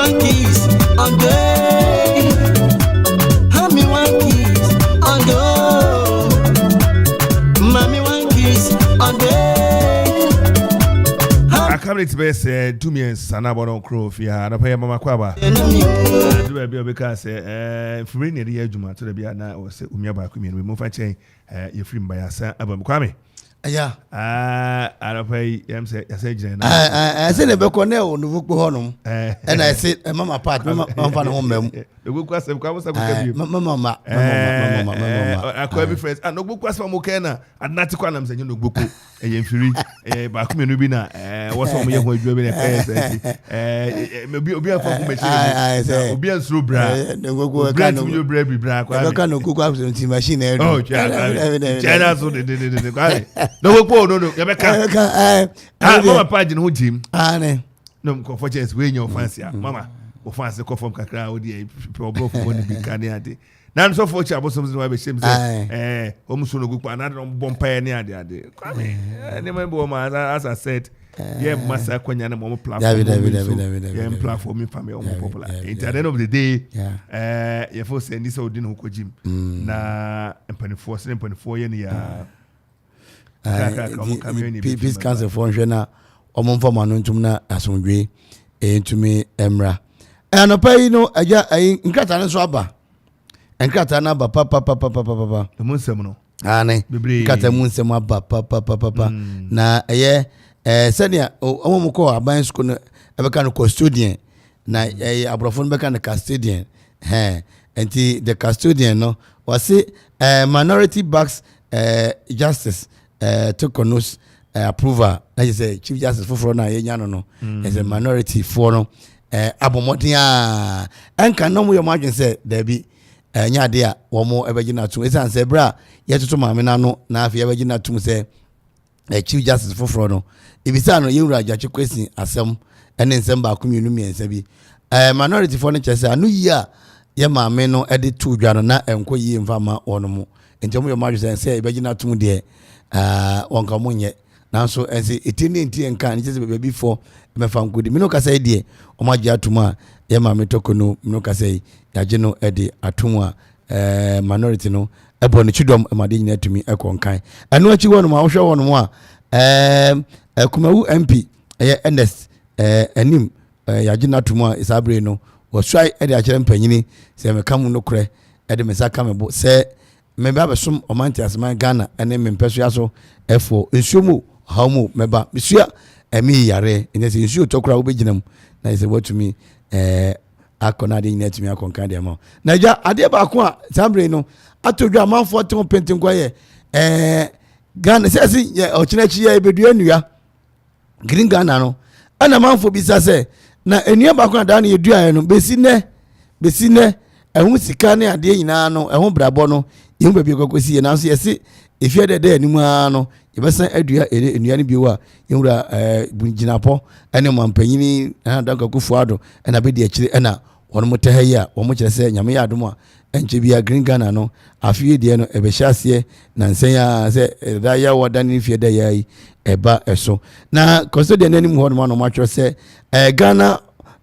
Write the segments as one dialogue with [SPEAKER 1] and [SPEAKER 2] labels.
[SPEAKER 1] One kiss on the. Mommy one kiss on the. Mommy one kiss on the.
[SPEAKER 2] Aka minute bɛyɛ sɛ 13 na abɔ no koro fie ha. Anɔpa yɛ mama kɔ aba ɛdu baabi a wɔbɛka sɛ mfimiri na yɛde yɛ adwuma to da bi a na wɔ sɛ omia baako mmienu bi momfa nkyɛn. Yɛfiri mba yɛasa aba mu, Kwame.
[SPEAKER 3] Ɛya.
[SPEAKER 2] Anɔpa yi yɛm sɛ yɛsɛ gyina
[SPEAKER 3] na ɛsɛ ne bɛkɔ ne ɛwɔ Nuvukpo hɔnom, ɛna ɛsɛ mama part mama mfa ne ho mma mu.
[SPEAKER 2] Nogboku asɛm kwa musa kuka bi.
[SPEAKER 3] Mama ma mama mama mama ma.
[SPEAKER 2] Akwa bi friends ah, Nogboku asɛm mo kɛ na adenate kwa nam sɛ nyɛ Nogboku, ɛyɛ mfiri, ɛyɛ baako mmienu bi na wɔ sɛ wɔn yɛ ho adwuma bi na ɛkɛyɛ sɛ nti obi obi afa ko machine mu, obi ansuro bra, obi antumi yɛ bra bi bra kwa.
[SPEAKER 3] Ɛbɛka Nogboku asɛm ti machine na ɛdu.
[SPEAKER 2] Oh, kyɛ na so de de de de kwa Nogboku no no yɛbɛka.
[SPEAKER 3] Ɛbɛka.
[SPEAKER 2] Ah, mama pa gyina ho gyim.
[SPEAKER 3] Ah ne.
[SPEAKER 2] Na nkurɔfoɔ kyɛ sɛ wei nyɛ ɔfansi a mama ɔfansi kɔ fam kakra a wode pɛ ɔborɔfo bɔ ne bi ka ne ade na nsɔfoɔ kyɛ abosom sɛ wabɛhyɛ mu sɛ wɔn so no gu kpa na ade na wɔn bɔ mpaeɛ ne ade ade. Kwame, nneɛma bi wɔ mu. As I said, yɛ mma saa kwanya no ma wɔn platform bi so yɛn platform mi fam yɛ wɔn popular, nti at the end of the day yɛfo sɛ ni sɛ ɔdi ne ho kɔ gym na mpanimfoɔ sɛ mpanimfoɔ yɛ ne yaa.
[SPEAKER 3] Peace Council foɔ nhwɛ na wɔn mfa wɔn ano ntum na asomdwe ntumi mmra. Anɔpa yi no, agya, ɛyi nkrataa no nso aba, nkrataa no aba papapapapapa.
[SPEAKER 2] Emu nsɛm no.
[SPEAKER 3] Ane nkrataa mu nsɛm aba papapapapa na ɛyɛ sɛnea wɔn mu kɔ aban sukuu no ɛbɛka no custodian, na ɛyɛ aborɔfo no bɛka no custodian hɛn. Nti the custodian no wɔsi minority backs Justice Torkornoo's approval, na kyerɛ sɛ Chief Justice foforɔ no a yɛnya no, ɛsɛ minority foɔ no abɔ mmɔden a ɛnka na wɔn yɛ wɔn adwene sɛ daabi, ɛnyɛ adeɛ a wɔn bɛgye no atum, ɛsiane sɛ ɛberɛ a yɛtoto maame no ano na afei yɛbɛgye no atum sɛ Chief Justice foforɔ no, ebisa no yɛwura Gyakye Quayson asɛm ɛne nsɛm baako mmienu mmiɛnsa bi. Minority foɔ no kyerɛ sɛ ano yie a yɛ maame no de to dwa no na ɛnkɔ yie mfa ma wɔn mo, nti wɔn yɛ wɔn adwene sɛ yɛbɛgye no atum deɛ, wɔn ka wɔn nyɛ, nanso ɛsɛ eti ne nti nka ne kyerɛ sɛ baabi fɔ mɛfa nkodi mene kasa yi deɛ, wɔn agye atum a yɛ maame Torkornoo mene kasa yi yɛagye no de atum a minority no ɛbɔ ne kyidɔm ma de nyinaa tumi ɛkɔ nkan. Ɛno akyi hɔ nom a wohwɛ hɔ nom a, Kumawu MP ɛyɛ Ernest Anim, yɛagye no atum a saa bere no wɔsuae ɛde akyerɛ mpanyini sɛ meka mu nokorɛ ɛde me nsa ka me bo sɛ meba abɛsom ɔman nteaseman Ghana ɛne me mpɛsoa so ɛfoɔ nsuo mu ɔhaw mu mɛba mesua ɛmi yi yareɛ ɛnyɛ sɛ nsuo tɔ koraa wobɛgyina mu na sɛ woatumi akɔ na adeɛ nyinaa atumi akɔ nkan deɛ ma wo. Na agya, adeɛ baako a saa bere no ato dwa amanfoɔ te ho pentenkwa yɛ Ghana sɛ ɛsi yɛ ɔkyena akyi yɛ ebedua nnua Green Ghana no, ɛna amanfoɔ bisa sɛ na nnua baako na daa no yɛduaeɛ no besi nnɛ ɛho sika ne adeɛ nyinaa no ɛho brabɔ no yɛhu baabi ɛkɔkɔ si yɛ. Nanso yɛse efie dɛ dɛ anim ara no yɛbɛsan adua nnua no bio a yɛwura gyinapɔ ɛne ɔmampanyini Nana Dankwa Akufo-Addo ɛna bɛdi akyire, ɛna wɔn mo tɛ ha yi a wɔn kyerɛ sɛ Nyame yɛ adom a ɛnkyɛ bia Green Ghana no afei deɛ no ɛbɛhyɛ aseɛ nansɛn a sɛ ɛda yɛ wɔ dan ne fie da yɛ yi ɛba ɛso. Na custodian n'anim hɔ nom a na wɔn atwerɛ sɛ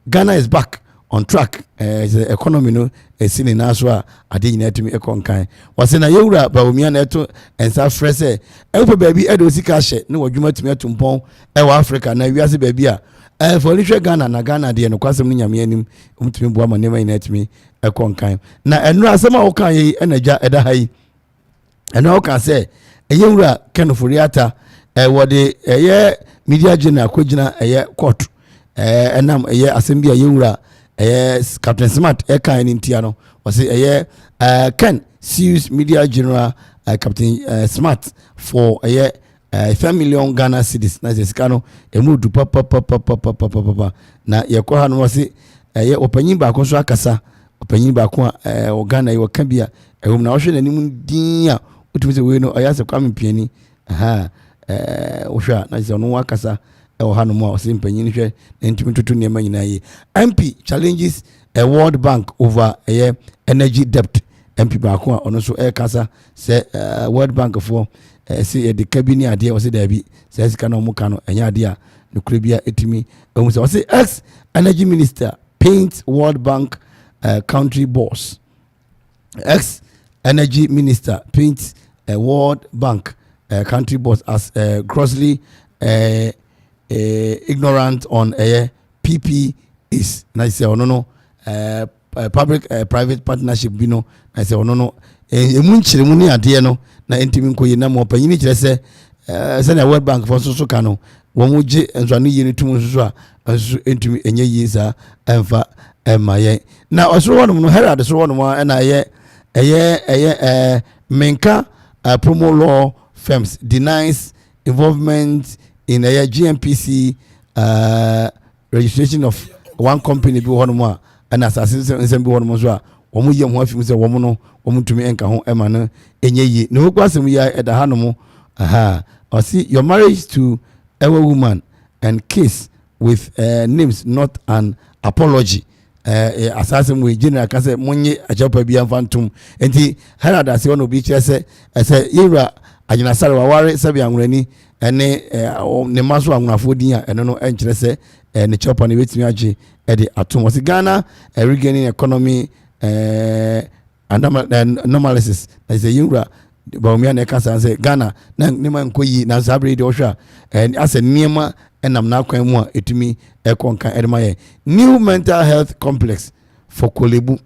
[SPEAKER 3] Ghana is back on track, sɛ economy no esi ne nan so a adeɛ nyinaa tumi ɛkɔ nkan. Wɔsɛ na yɛwura Bawumia na ɛto nsa frɛ sɛ ɛwopɛ baabi ɛde osika ahyɛ ne wɔdwuma tumi atu mpɔn ɛwɔ Africa na wiase baabi a ɛfɔ ani hwɛ Ghana, na Ghana deɛ nokwasɛm no Nyame anim wɔtumi boa ma nneɛma nyinaa tumi ɛkɔ nkan. Na ɛnura asɛm a wɔka yi ɛna gya ɛda ha yi, ɛno a wɔka sɛ ɛyɛ wura Ken Ofori-Atta wɔde ɛyɛ Media General akɔgyina ɛyɛ court, ɛnam ɛyɛ asɛm bi a yɛwura ɛyɛ Captain Smart ɛka ne ntia no. Wɔsi ɛyɛ Ken sues Media General Captain Smart for ɛyɛ 10 million Ghana cedis, na sɛ sika no emu du papapapapapapa. Na yɛkɔ ha no, wɔsi ɛyɛ ɔpanyin baako nso akasa, ɔpanyin baako a wɔ Ghana yi wɔka bi a ɛwɔ mu na ɔhwɛ n'anim din a wotumi sɛ wei no ɔyɛ asɛ Kwame Piani ɛha wohwɛ a na sɛ ɔno akasa ɛwɔ hanom a ɔsɛ mpanyin hwɛ na ntumi toto nneɛma nyinaa yie. MP challenges a World Bank over ɛyɛ energy debt. MP baako a ɔno nso ɛrekasa sɛ World Bank foɔ ɛsɛ yɛde ka bi ne adeɛ, ɔsɛ daabi, sɛ sika na ɔmo ka no ɛnyɛ adeɛ a nokura bi a ɛtumi ɛhu sɛ ɔsɛ ex energy minister. Paint World Bank country boss. Ex energy minister paints World Bank country boss as grossly ignorant on ɛyɛ PPPs, na sɛ ɔno no public private partnership bi no, na sɛ ɔno no emu nkyerɛmu ne adeɛ no na ntumi nkɔ yie, na ma ɔpanyin kyerɛ sɛ sɛnea World Bank fo nso so ka no, wɔn gye nsɔano yie no tum nso so a nso ntumi nyɛ yie saa ɛmfa ɛma yɛn. Na ɔsoro hɔnom no, Herald soro hɔnom a, ɛna ɛyɛ Menka Promo Law Firms denies involvement in ɛyɛ GNPC registration of one company bi wɔ hɔnom a, ɛna asase nsɛm bi wɔ hɔnom nso a wɔn yɛ ho afi mu sɛ wɔn no wɔn ntumi nka ho ɛma no ɛnyɛ yie. Na wɔkɔ asɛm yi a ɛda hanom aha, ɔsi "Your marriage to a woman and kiss with names not an apology." Asase mu general ka sɛ monye akyɛwpa bi amfa ntom. Nti Herald ase hɔ na obi kyerɛ sɛ ɛsɛ yɛwura Agyinasare waware sɛbi anwurani ɛne ne mma so anwurafoɔ din a, ɛno no ɛnkyerɛ sɛ ne kyɛwpa no ebɛtumi agye ɛde atom. Wɔsi Ghana regaining economy analysis, na sɛ yɛwura Bawumia na ɛka saa sɛ Ghana na nneɛma nkɔ yie, na saa abere yi deɛ ɔhwɛ a asɛ nneɛma ɛnam n'akwan mu a ɛtumi ɛkɔ nkan ɛde ma yɛn. New mental health complex for Korle Bu,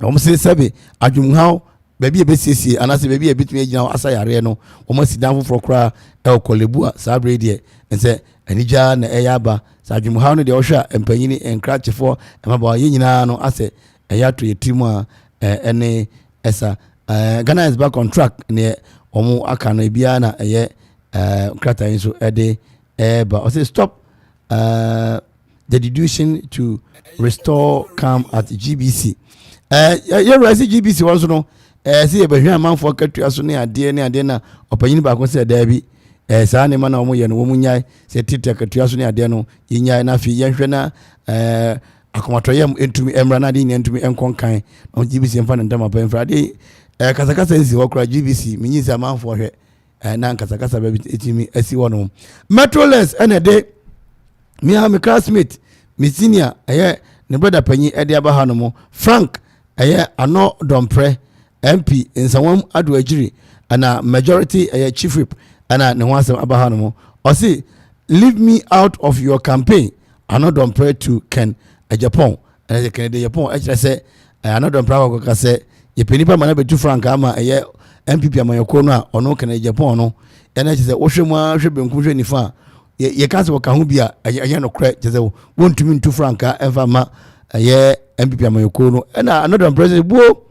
[SPEAKER 3] wɔn sɛ sɛbi adwumhaw baabi a ebɛsiesie anaasɛ baabi a ebɛtumi agyina hɔ asa yareɛ no, wɔn asi dan foforɔ koraa ɛwɔ Korle Bu a, saa abere yi deɛ nsɛ anigya na ɛyɛ aba saa adwumhaw no deɛ, ɔhwɛ a mpanyin, nkrakyefoɔ, mmabaawa, yɛn nyinaa no asɛ ɛyɛ ato yɛ tirim a ɛne ɛsa Ghana is back on track. Neɛ wɔn aka no ebiara na ɛyɛ nkrataa yi nso ɛde ɛɛba. Ɔsɛ stop the deduction to restore calm at GBC. Yɛwura sɛ GBC wɔn so no sɛ yɛbɛhwɛ amanfoɔ katua so ne adeɛ ne adeɛ, na ɔpanyin baako sɛ daabi, saa nneɛma na wɔn yɛ no, wɔn nyae sɛ tete akatua so ne adeɛ no, yɛnyae, na afei yɛnhwɛ na akɔmatɔyɛ ntumi mmra na adeɛ nyinaa ntumi nkɔ nkan na GBC mfa ne ntam apɛ mfra adeɛ. Kasakasa nsi hɔ koraa. GBC menyi sɛ amanfoɔ hwɛ na nkasakasa baabi etumi asi hɔ nom. Metrolex ɛna ɛde mia me classmate, me senior, ɛyɛ ne brother panyin ɛde aba ha nom, Frank ɛyɛ Ano Dɔmprɛ, MP Nsawam Adoagyiri ɛna majority ɛyɛ chief whip, ɛna ne ho asɛm aba ha nom. Ɔsi "Leave me out of your campaign", Ano Dɔmprɛ to Ken Agyapong. Ɛna sɛ Kennedy Agyapong ɛkyerɛ sɛ Ano Dɔmprɛ akɔkɔka sɛ yɛpɛ nipa ma no bɛtu frankaa ama ɛyɛ NPP amanyɔkuo no a, ɔno Kennedy Agyapong no ɛna kyerɛ sɛ wohwɛ mu a, hwɛ benkum, hwɛ nifa a, yɛka sɛ wɔka ho bi a, ɛnyɛ nokorɛ, kyerɛ sɛ wɔntumi ntu frankaa ɛmfa ma ɛyɛ NPP amanyɔkuo no. Ɛna Ano Dɔmprɛ sɛ buo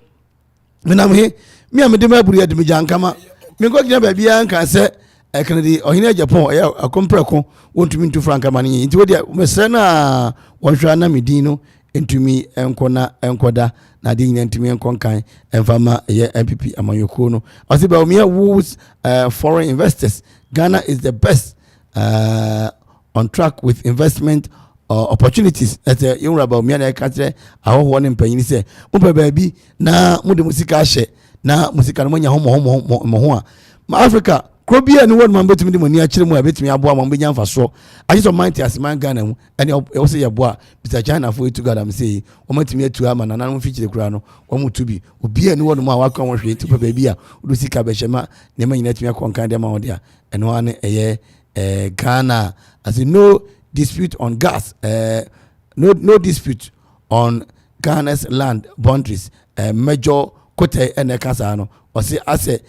[SPEAKER 3] menam he me a mede ma aburu yɛ de megya nkama menkɔ gyina baabiara nka sɛ Kennedy Ɔhene Agyapong ɛyɛ akɔmprɛko, wɔntumi ntu frankaa ma no yie. Nti wodeɛ mesrɛ no a wɔnhwɛ ana me din no ntumi nkɔ na nkɔda na adeɛ nyinaa ntumi nkɔ nkan ɛmfa ma ɛyɛ NPP amanyɔkuo no. Ɔsɛ Bawumia woos foreign investors, Ghana is the best on track with investment opportunities. Ɛsɛ yɛnwura Bawumia na ɛka kyerɛ ahɔhoɔ ne mpanyin sɛ mopɛ baabi na mode mo sika ahyɛ na mo sika no moanya ho mmɔho mmɔho a, ma Africa kuro bi a ne wɔ no ma bɛtumi de mo ani akyerɛ mu a bɛtumi aboa ma mobɛnya mfasoɔ agye sɛ ɔman te ase man Ghana mu. Ɛne ɛwɔ sɛ yɛboa bisa Chinafoɔ etu galamsey yi, wɔn atumi atu ama nananom mfikyire koraa no, wɔn tu bi. Obiara ne wɔ no mu a waka wɔn hwee. Nti pɛ baabi a wode sika bɛhyɛ ma nneɛma nyinaa atumi akɔ nkan de ama wɔn de a, ɛno ara ne ɛyɛ Ghana as no dispute on gas, no dispute on Ghana's land boundaries. Major Kotɛ ɛna ɛka saa no. Ɔsi asɛ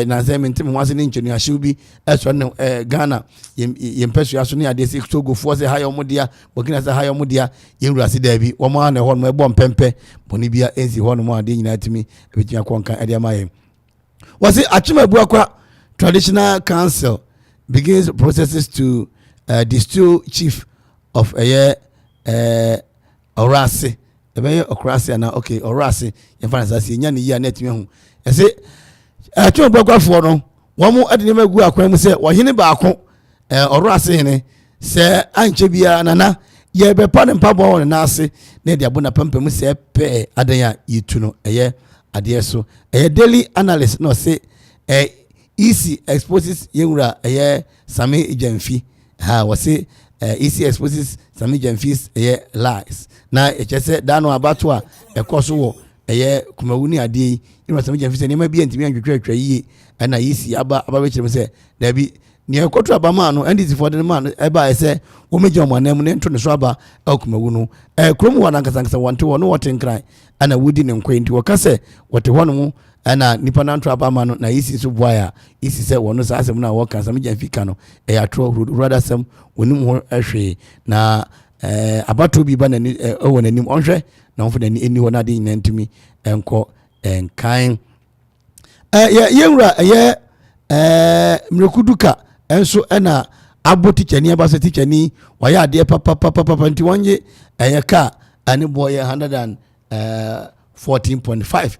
[SPEAKER 3] nansɛn mi ntɛm ho ase ne nkyɛn ahyew bi ɛsɔ ne Ghana yɛn mpɛsua so ne adeɛ sɛ Togofoɔ sɛ ha yɛ wɔn dea, Burkina sɛ ha yɛ wɔn dea. Yɛn wura se daabi, wɔn a na ɛhɔ nom ɛbɔ mpɛmpɛ bɔnne bi a ɛnsi hɔ nom a adeɛ nyinaa tumi ɛbɛtumi akɔ nkan ɛde ama yɛn. Wɔsi Akyem Abuakwa Traditional Council begins processes to destool chief of ɛyɛ Ɔrase, ɛbɛyɛ Ɔkorase ana? Okay, Ɔrase, yɛmfa no saa sɛ yɛnya ne yie a na atumi ahu. Ɛsɛ Akyem Abuakwafoɔ no wɔn de nneɛma gu akwan mu sɛ ɔhene baako, Ɔrase hene, sɛ ankyɛ biara nana yɛbɛpa ne mpaboa wɔ ne nan ase na yɛde abɔ n'apampam sɛ pɛɛ adan a yɛtu no ɛyɛ adeɛ so. Ɛyɛ Daily Analyst na ɔse EC exposes yɛnwura ɛyɛ Sammy Gyamfi ha. Wɔse EC exposes Sammy Gyamfi's ɛyɛ lies. Na ɛkyɛ sɛ daa no abato a ɛkɔ so wɔ ɛyɛ Kumawu ne adeɛ yi, yɛwura Sammy Gyamfi sɛ nneɛma bi antumi antwitwatwa yie, ɛna EC aba bɛkyerɛ mu sɛ daabi, nea ɛkɔto aba maa no NDC foɔ de no maa no ɛbaeɛ sɛ wɔmmɛgyina wɔn anan mu ne nto ne so aba ɛwɔ Kumawu no. Kurom hɔ no ankasa wɔnte hɔ no, wɔte Nkran ɛna wodi ne nkɔe, nti wɔka sɛ wɔte hɔ nom ɛna nipa no anto aba ama no. Na EC nso boaeɛ a EC sɛ wɔn saa asɛm no a wɔka, Sammy Gyamfi ka no, ɛyɛ atorɔ huradasɛm, wɔnim ho hwee, na abatoɔ bi ba n'ani ɛwɔ n'anim, ɔnhwɛ na ɔmfa n'ani ɛni hɔ na adeɛ nyinaa ntumi nkɔ nkan. Yɛ yɛnwura ɛyɛ Mmerɛku Duka nso ɛna abɔ tikyani aba sɛ tikyani wayɛ adeɛ papapapapa, nti wɔnye ɛyɛ kaa ɛne boɔ yɛ $114.5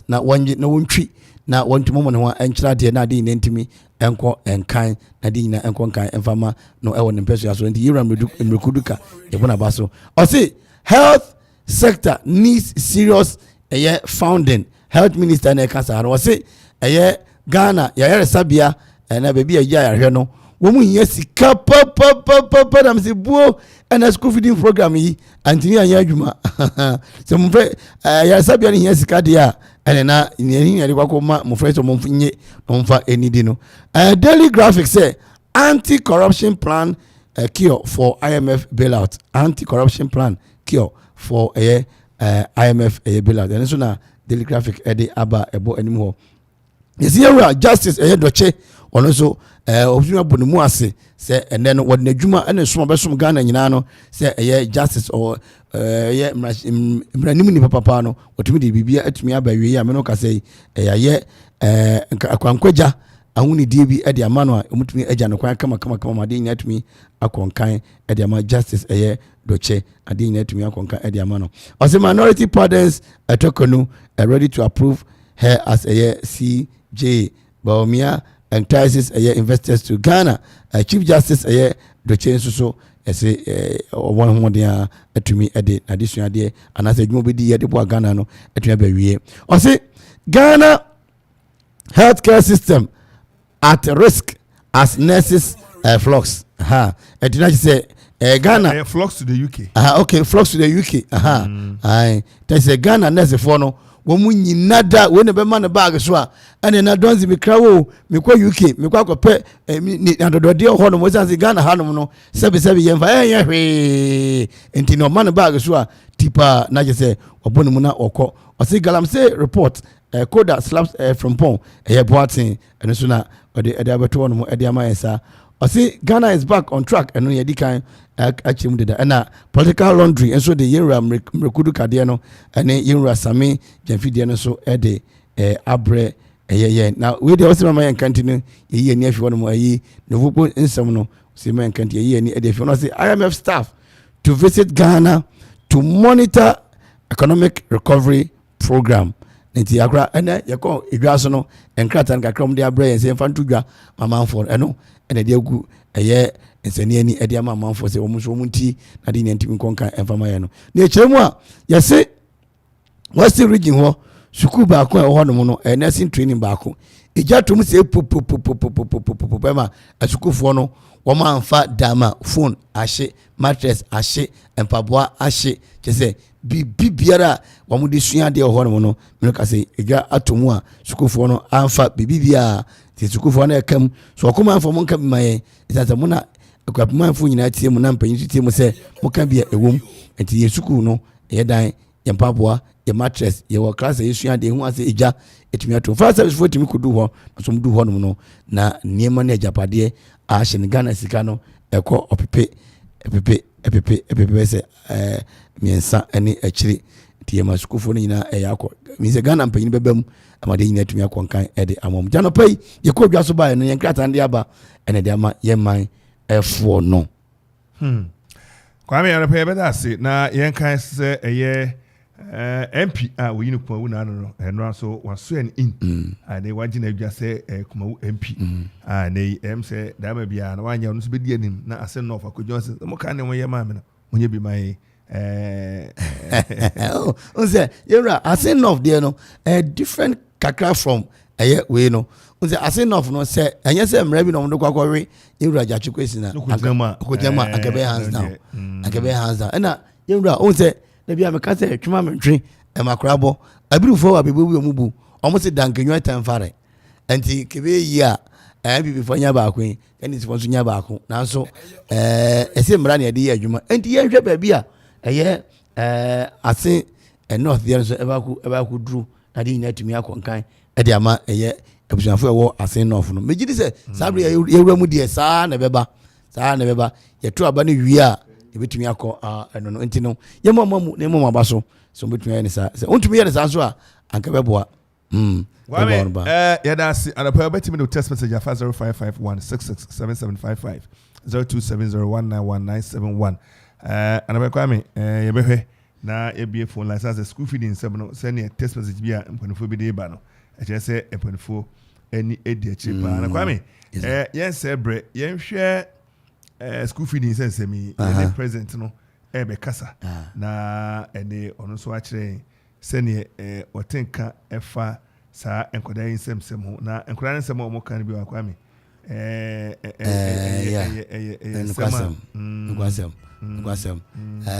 [SPEAKER 3] na wɔnye na wɔntwi na wɔntumi mo ne ho nkyerɛ adeɛ na adeɛ nyinaa ntumi nkɔ nkan, na adeɛ nyinaa nkɔ nkan mfa ma no ɛwɔ ne mpɛsua so. Nti yɛwura Mmerɛku Duka yɛbɔ n'aba so. Ɔse health sector needs serious ɛyɛ funding. Health minister na ɛka saa no. Wɔse ɛyɛ Ghana yɛayɛresabea ɛna baabi a yɛgye ayarehwɛ no, wɔn mu hia sika papapapapa. Na sɛ buo ɛna school feeding program yi antumi anyɛ adwuma sɛ mmɔfra ayaresabea no hia sika deɛ a, ɛna na nea ɛhi yɛde kɔ ma mmɔfra sɛ wɔn nye na wɔn fa anidi no. Daily Graphic sɛ anti-corruption plan cure for IMF bailout. Anti-corruption plan cure for ɛyɛ IMF ɛyɛ bailout, ɛno nso na Daily Graphic ɛde aba ɛbɔ anim hɔ. Yɛsi yɛwura Justice ɛyɛ Dɔkye, ɔno nso ɔtumi abɔ ne mu ase sɛ ɛnɛ no wɔde n'adwuma ɛne som a ɔbɛsom Ghana nyinaa no sɛ ɛyɛ justice ɔwɔ ɛyɛ mmaranim nipa papa no, wɔtumi de biribi atumi aba awie yi a mene kasa yi ɛyɛ ayɛ akwankwagya ahonidie bi ɛde ama no a wɔtumi agya no kwan kama kama kama ma adeɛ nyinaa atumi akɔ nkan ɛde ama Justice ɛyɛ Dɔkyɛ, adeɛ nyinaa atumi akɔ nkan ɛde ama no. Ɔsɛ minority pardons Ɛtɔkanu ready to approve her as ɛyɛ CJ. Bawumia entices ɛyɛ investors to Ghana. Chief Justice ɛyɛ Dɔkyɛ nso so ɛsɛ ɔwɔ ne hoɔden a atumi ɛde n'adesuadeɛ anaasɛ adwuma bɛdi yɛde boa Ghana no atumi aba wie. Ɔse Ghana healthcare system at risk as nurses flocks ha. Ɛti na kyerɛ sɛ Ghana
[SPEAKER 2] Flocks to the UK.
[SPEAKER 3] Okay, flocks to the UK. Aha, ayi tɛ sɛ Ghana nursefoɔ no wɔn mu nyina da wɔn na bɛma ne baage so a ɛna na dɔnzi mi kra wo mekɔ UK, mekɔ akɔpɛ ne adɔdɔdeɛ wɔ hɔnom, wɔsan sɛ Ghana hanom no sɛbisɛbi yɛn fa ɛnyɛ hwee, nti na ɔma ne baage so a tipa na kyerɛ sɛ ɔbɔ ne mu na ɔkɔ. Ɔsi galamsey report koda slaps Frimpong ɛyɛ Boateng, ɛno nso na ɔde ɛde abɛto hɔnom ɛde ama yɛn saa. Ɔsi Ghana is back on track, ɛno yɛdi kan akyerɛ mu deda. Ɛna political laundry nso de yɛnwura Mmerekudu kadeɛ no ɛne yɛnwura Sammy Gyamfi deɛ no nso ɛde abrɛ ɛyɛ yɛn. Na wei deɛ ɔsɛ mama yɛn nkanti no yɛyi yɛn ani afi hɔ nom, ɛyi novopo nsɛm no ɔsɛ mama yɛn nkanti yɛyi yɛn ani ɛde afi hɔ no. Ɔsɛ IMF staff to visit Ghana to monitor economic recovery program. Nti akora ɛnɛ yɛkɔ edwa so no, nkrataa no kakra wɔn de abrɛ yɛn sɛ yɛmfa nto dwa ma amanfoɔ no, ɛno ɛna ɛde agu ɛyɛ nsɛnni ani ɛde ama amanfoɔ sɛ wɔn nso wɔn ti na de nyɛ ntumi nkɔnkan ɛmfa ma yɛn no. Na ekyirɛ mu a yɛse Western Region hɔ sukuu baako a ɛwɔ hɔnom no, ɛyɛ nursing training baako, egya tom sɛ popopopopopopopopo ɛma asukuufoɔ no wɔn amfa dama, phone ahye, mattress ahye, mpaboa ahye, kyɛ sɛ biribi biara a wɔn de sua adeɛ wɔ hɔnom no, mene ka sɛ egya ato mu a sukuufoɔ no amfa biribi biara. Te sukuufoɔ no ɛka mu so ɔkɔm amfa mo nka bi ma yɛn, ɛsiane sɛ mo na akuapomanfoɔ nyinaa tie mu na mpanyin nso tie mu sɛ mo ka bi a ɛwɔ mu. Nti yɛn sukuu no ɛyɛ dan, yɛn mpaboa, yɛn mattress, yɛwɔ class a yɛsua adeɛ ehu ase egya etumi ato. Fire service foɔ etumi kodu hɔ na so du hɔ nom no na nneɛma ne agyapadeɛ a ahyɛ ne Ghana sika no ɛkɔ ɔpepe ɛpepe ɛpepe ɛpepe sɛ 3 ɛne akyire. Nti yɛma sukuufoɔ no nyinaa ɛyɛ akɔ mi sɛ Ghana mpanyin bɛba mu ama deɛ nyinaa atumi akɔ nkan ɛde ama mu. Gyanɔpa yi yɛkɔ dwa so baeɛ no, yɛn krataa no de aba ɛna de ama yɛn man ɛfoɔ no.
[SPEAKER 2] Kwame, anɔpɛ yɛbɛda ase na yɛnkan sɛ ɛyɛ MP a wɔyi no Kumawu n'ano no, ɛno nso waso ɛn in a ne wagye n'adwa sɛ Kumawu MP a ne yi ɛm sɛ dama biara na wanyɛ ɔno nso bɛdi anim na ase nɔɔfo akɔgyina sɛ mo ka ne mo yɛ maame no mo nyɛ bi ma yi.
[SPEAKER 3] N sɛ yɛwura ase nɔf deɛ no different kakra from Ɛyɛ wei no n sɛ Assin North no, sɛ ɛnyɛ sɛ mmerɛ bi na wɔde kɔ akɔwe yɛwura Gyakye Kwesi na
[SPEAKER 2] Wokɔgyina mu a,
[SPEAKER 3] ɔkɔgyina mu a, anka ɛbɛyɛ hands
[SPEAKER 2] ɛno
[SPEAKER 3] down.
[SPEAKER 2] deɛ,
[SPEAKER 3] Anka ɛbɛyɛ hands down. Ɛna yɛwura ohun sɛ na bi a meka sɛ twema mentwe ɛma kora bɔ abirifoɔ wɔ abɛbɔ bi, ɔmo bu ɔmo se dankenwa tɛnfare, nti kebe yi a NPP foɔ nya baako yi, NDC foɔ nso nya baako, nanso ɛsɛ mmara na yɛde yɛ adwuma, nti yɛnhwɛ baabi a ɛyɛ Assin North deɛ nso ɛbaako duru na de nyinaa tumi akɔ nkan ɛde ama ɛyɛ abusuafo a ɛwɔ Assin North no. Megye di sɛ saa bere yɛwura mu deɛ, saa na ɛbɛba, saa na ɛbɛba. Yɛto aba no wie a, yɛbɛtumi akɔ ɛno no, nti no yɛmmɔ ɔma mu na yɛmmɔ ɔmo aba so sɛ wɔbɛtumi ayɛ ne saa. Sɛ wontumi yɛ ne saa nso a, anka bɛboa.
[SPEAKER 2] Kwame,
[SPEAKER 3] Bɛboa no ba.
[SPEAKER 2] Yɛda ase. Anɔpa wobɛtumi de wo text message afa 0551 667755, 0270191971. Anɔpa, Kwame, yɛbɛhwɛ na yɛbie phone line sɛ school feeding nsɛm no, sɛneɛ text message bi a mpanimfoɔ bi de ba no, ɛkyerɛ sɛ mpanimfoɔ ani adi akyire paa. Na Kwame,
[SPEAKER 3] Yes,
[SPEAKER 2] yɛnsɛ berɛ yɛnhwɛ school feeding sɛ nsɛm yi, yɛne president no ɛbɛkasa na ɛne ɔno nso akyerɛ yɛn sɛneɛ ɔte nka ɛfa saa nkwadaa yi nsɛmsɛm ho. Na nkwadaa no nsɛm a wɔn ka no bi wɔ, Kwame, ɛyɛ nsɛm a
[SPEAKER 3] Nokwasɛm, nokwasɛm, nokwasɛm.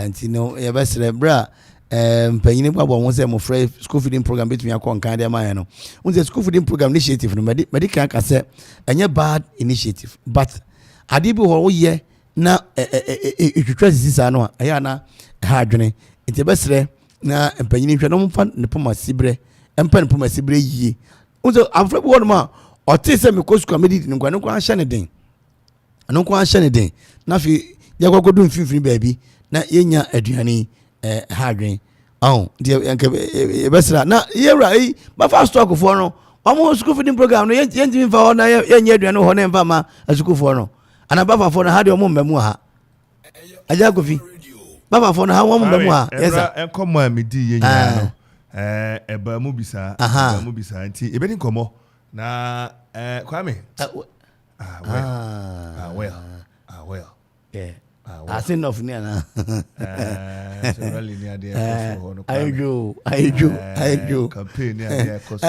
[SPEAKER 3] Nti no yɛbɛsrɛ berɛ a mpanyin bɔ ho sɛ mmɔfra school feeding program bɛtumi akɔ nkan de ama yɛn no, n sɛ school feeding program initiative no, mɛde kan ka sɛ ɛnyɛ bad initiative, but adeɛ bi wɔ hɔ woyɛ na ɛtwitwa sisi saa no a, ɛyɛ ana ɛha adwene. Nti yɛbɛsrɛ na mpanyin hwɛ na wɔmfa ne poma siberɛ, ɛmpa ne poma siberɛ yie. N sɛ abɔfra bi wɔ nom a ɔte sɛ mekɔ sukuu a mɛdidi no nkwa ne nkwa ahyɛ ne den, ɛno nko ahyɛ ne den, na afei yɛkɔ akɔdu mfimfini baabi na yɛnya aduane yi, ha adwene ɔn. Nti nka yɛbɛsra na yɛwura yi buffer stockfoɔ no, wɔn school feeding program no, yɛntumi mfa hɔ na yɛnyɛ aduane wɔ hɔ na yɛmfa ma asukuufoɔ no ana bufferfoɔ no ha deɛ, ɔmo mma mu wɔ ha. Agya Kofi, bufferfoɔ no ha, wɔn mma mu ha. Yɛsa
[SPEAKER 2] ɛnura nkɔmɔ a medi yɛ nyinaa no, ɛbaa mu bi saa.
[SPEAKER 3] Aha.
[SPEAKER 2] Ɛbaa mu bi saa, nti yɛbɛdi nkɔmɔ na Kwame, ah well, ah well, ah well. Ah well.
[SPEAKER 3] Assin North ni ana?
[SPEAKER 2] So rally ni adeɛ ɛkɔ so hɔ no, Kwame.
[SPEAKER 3] Ayedwo, ayedwo, ayedwo.
[SPEAKER 2] Campaign ni adeɛ ɛkɔ so.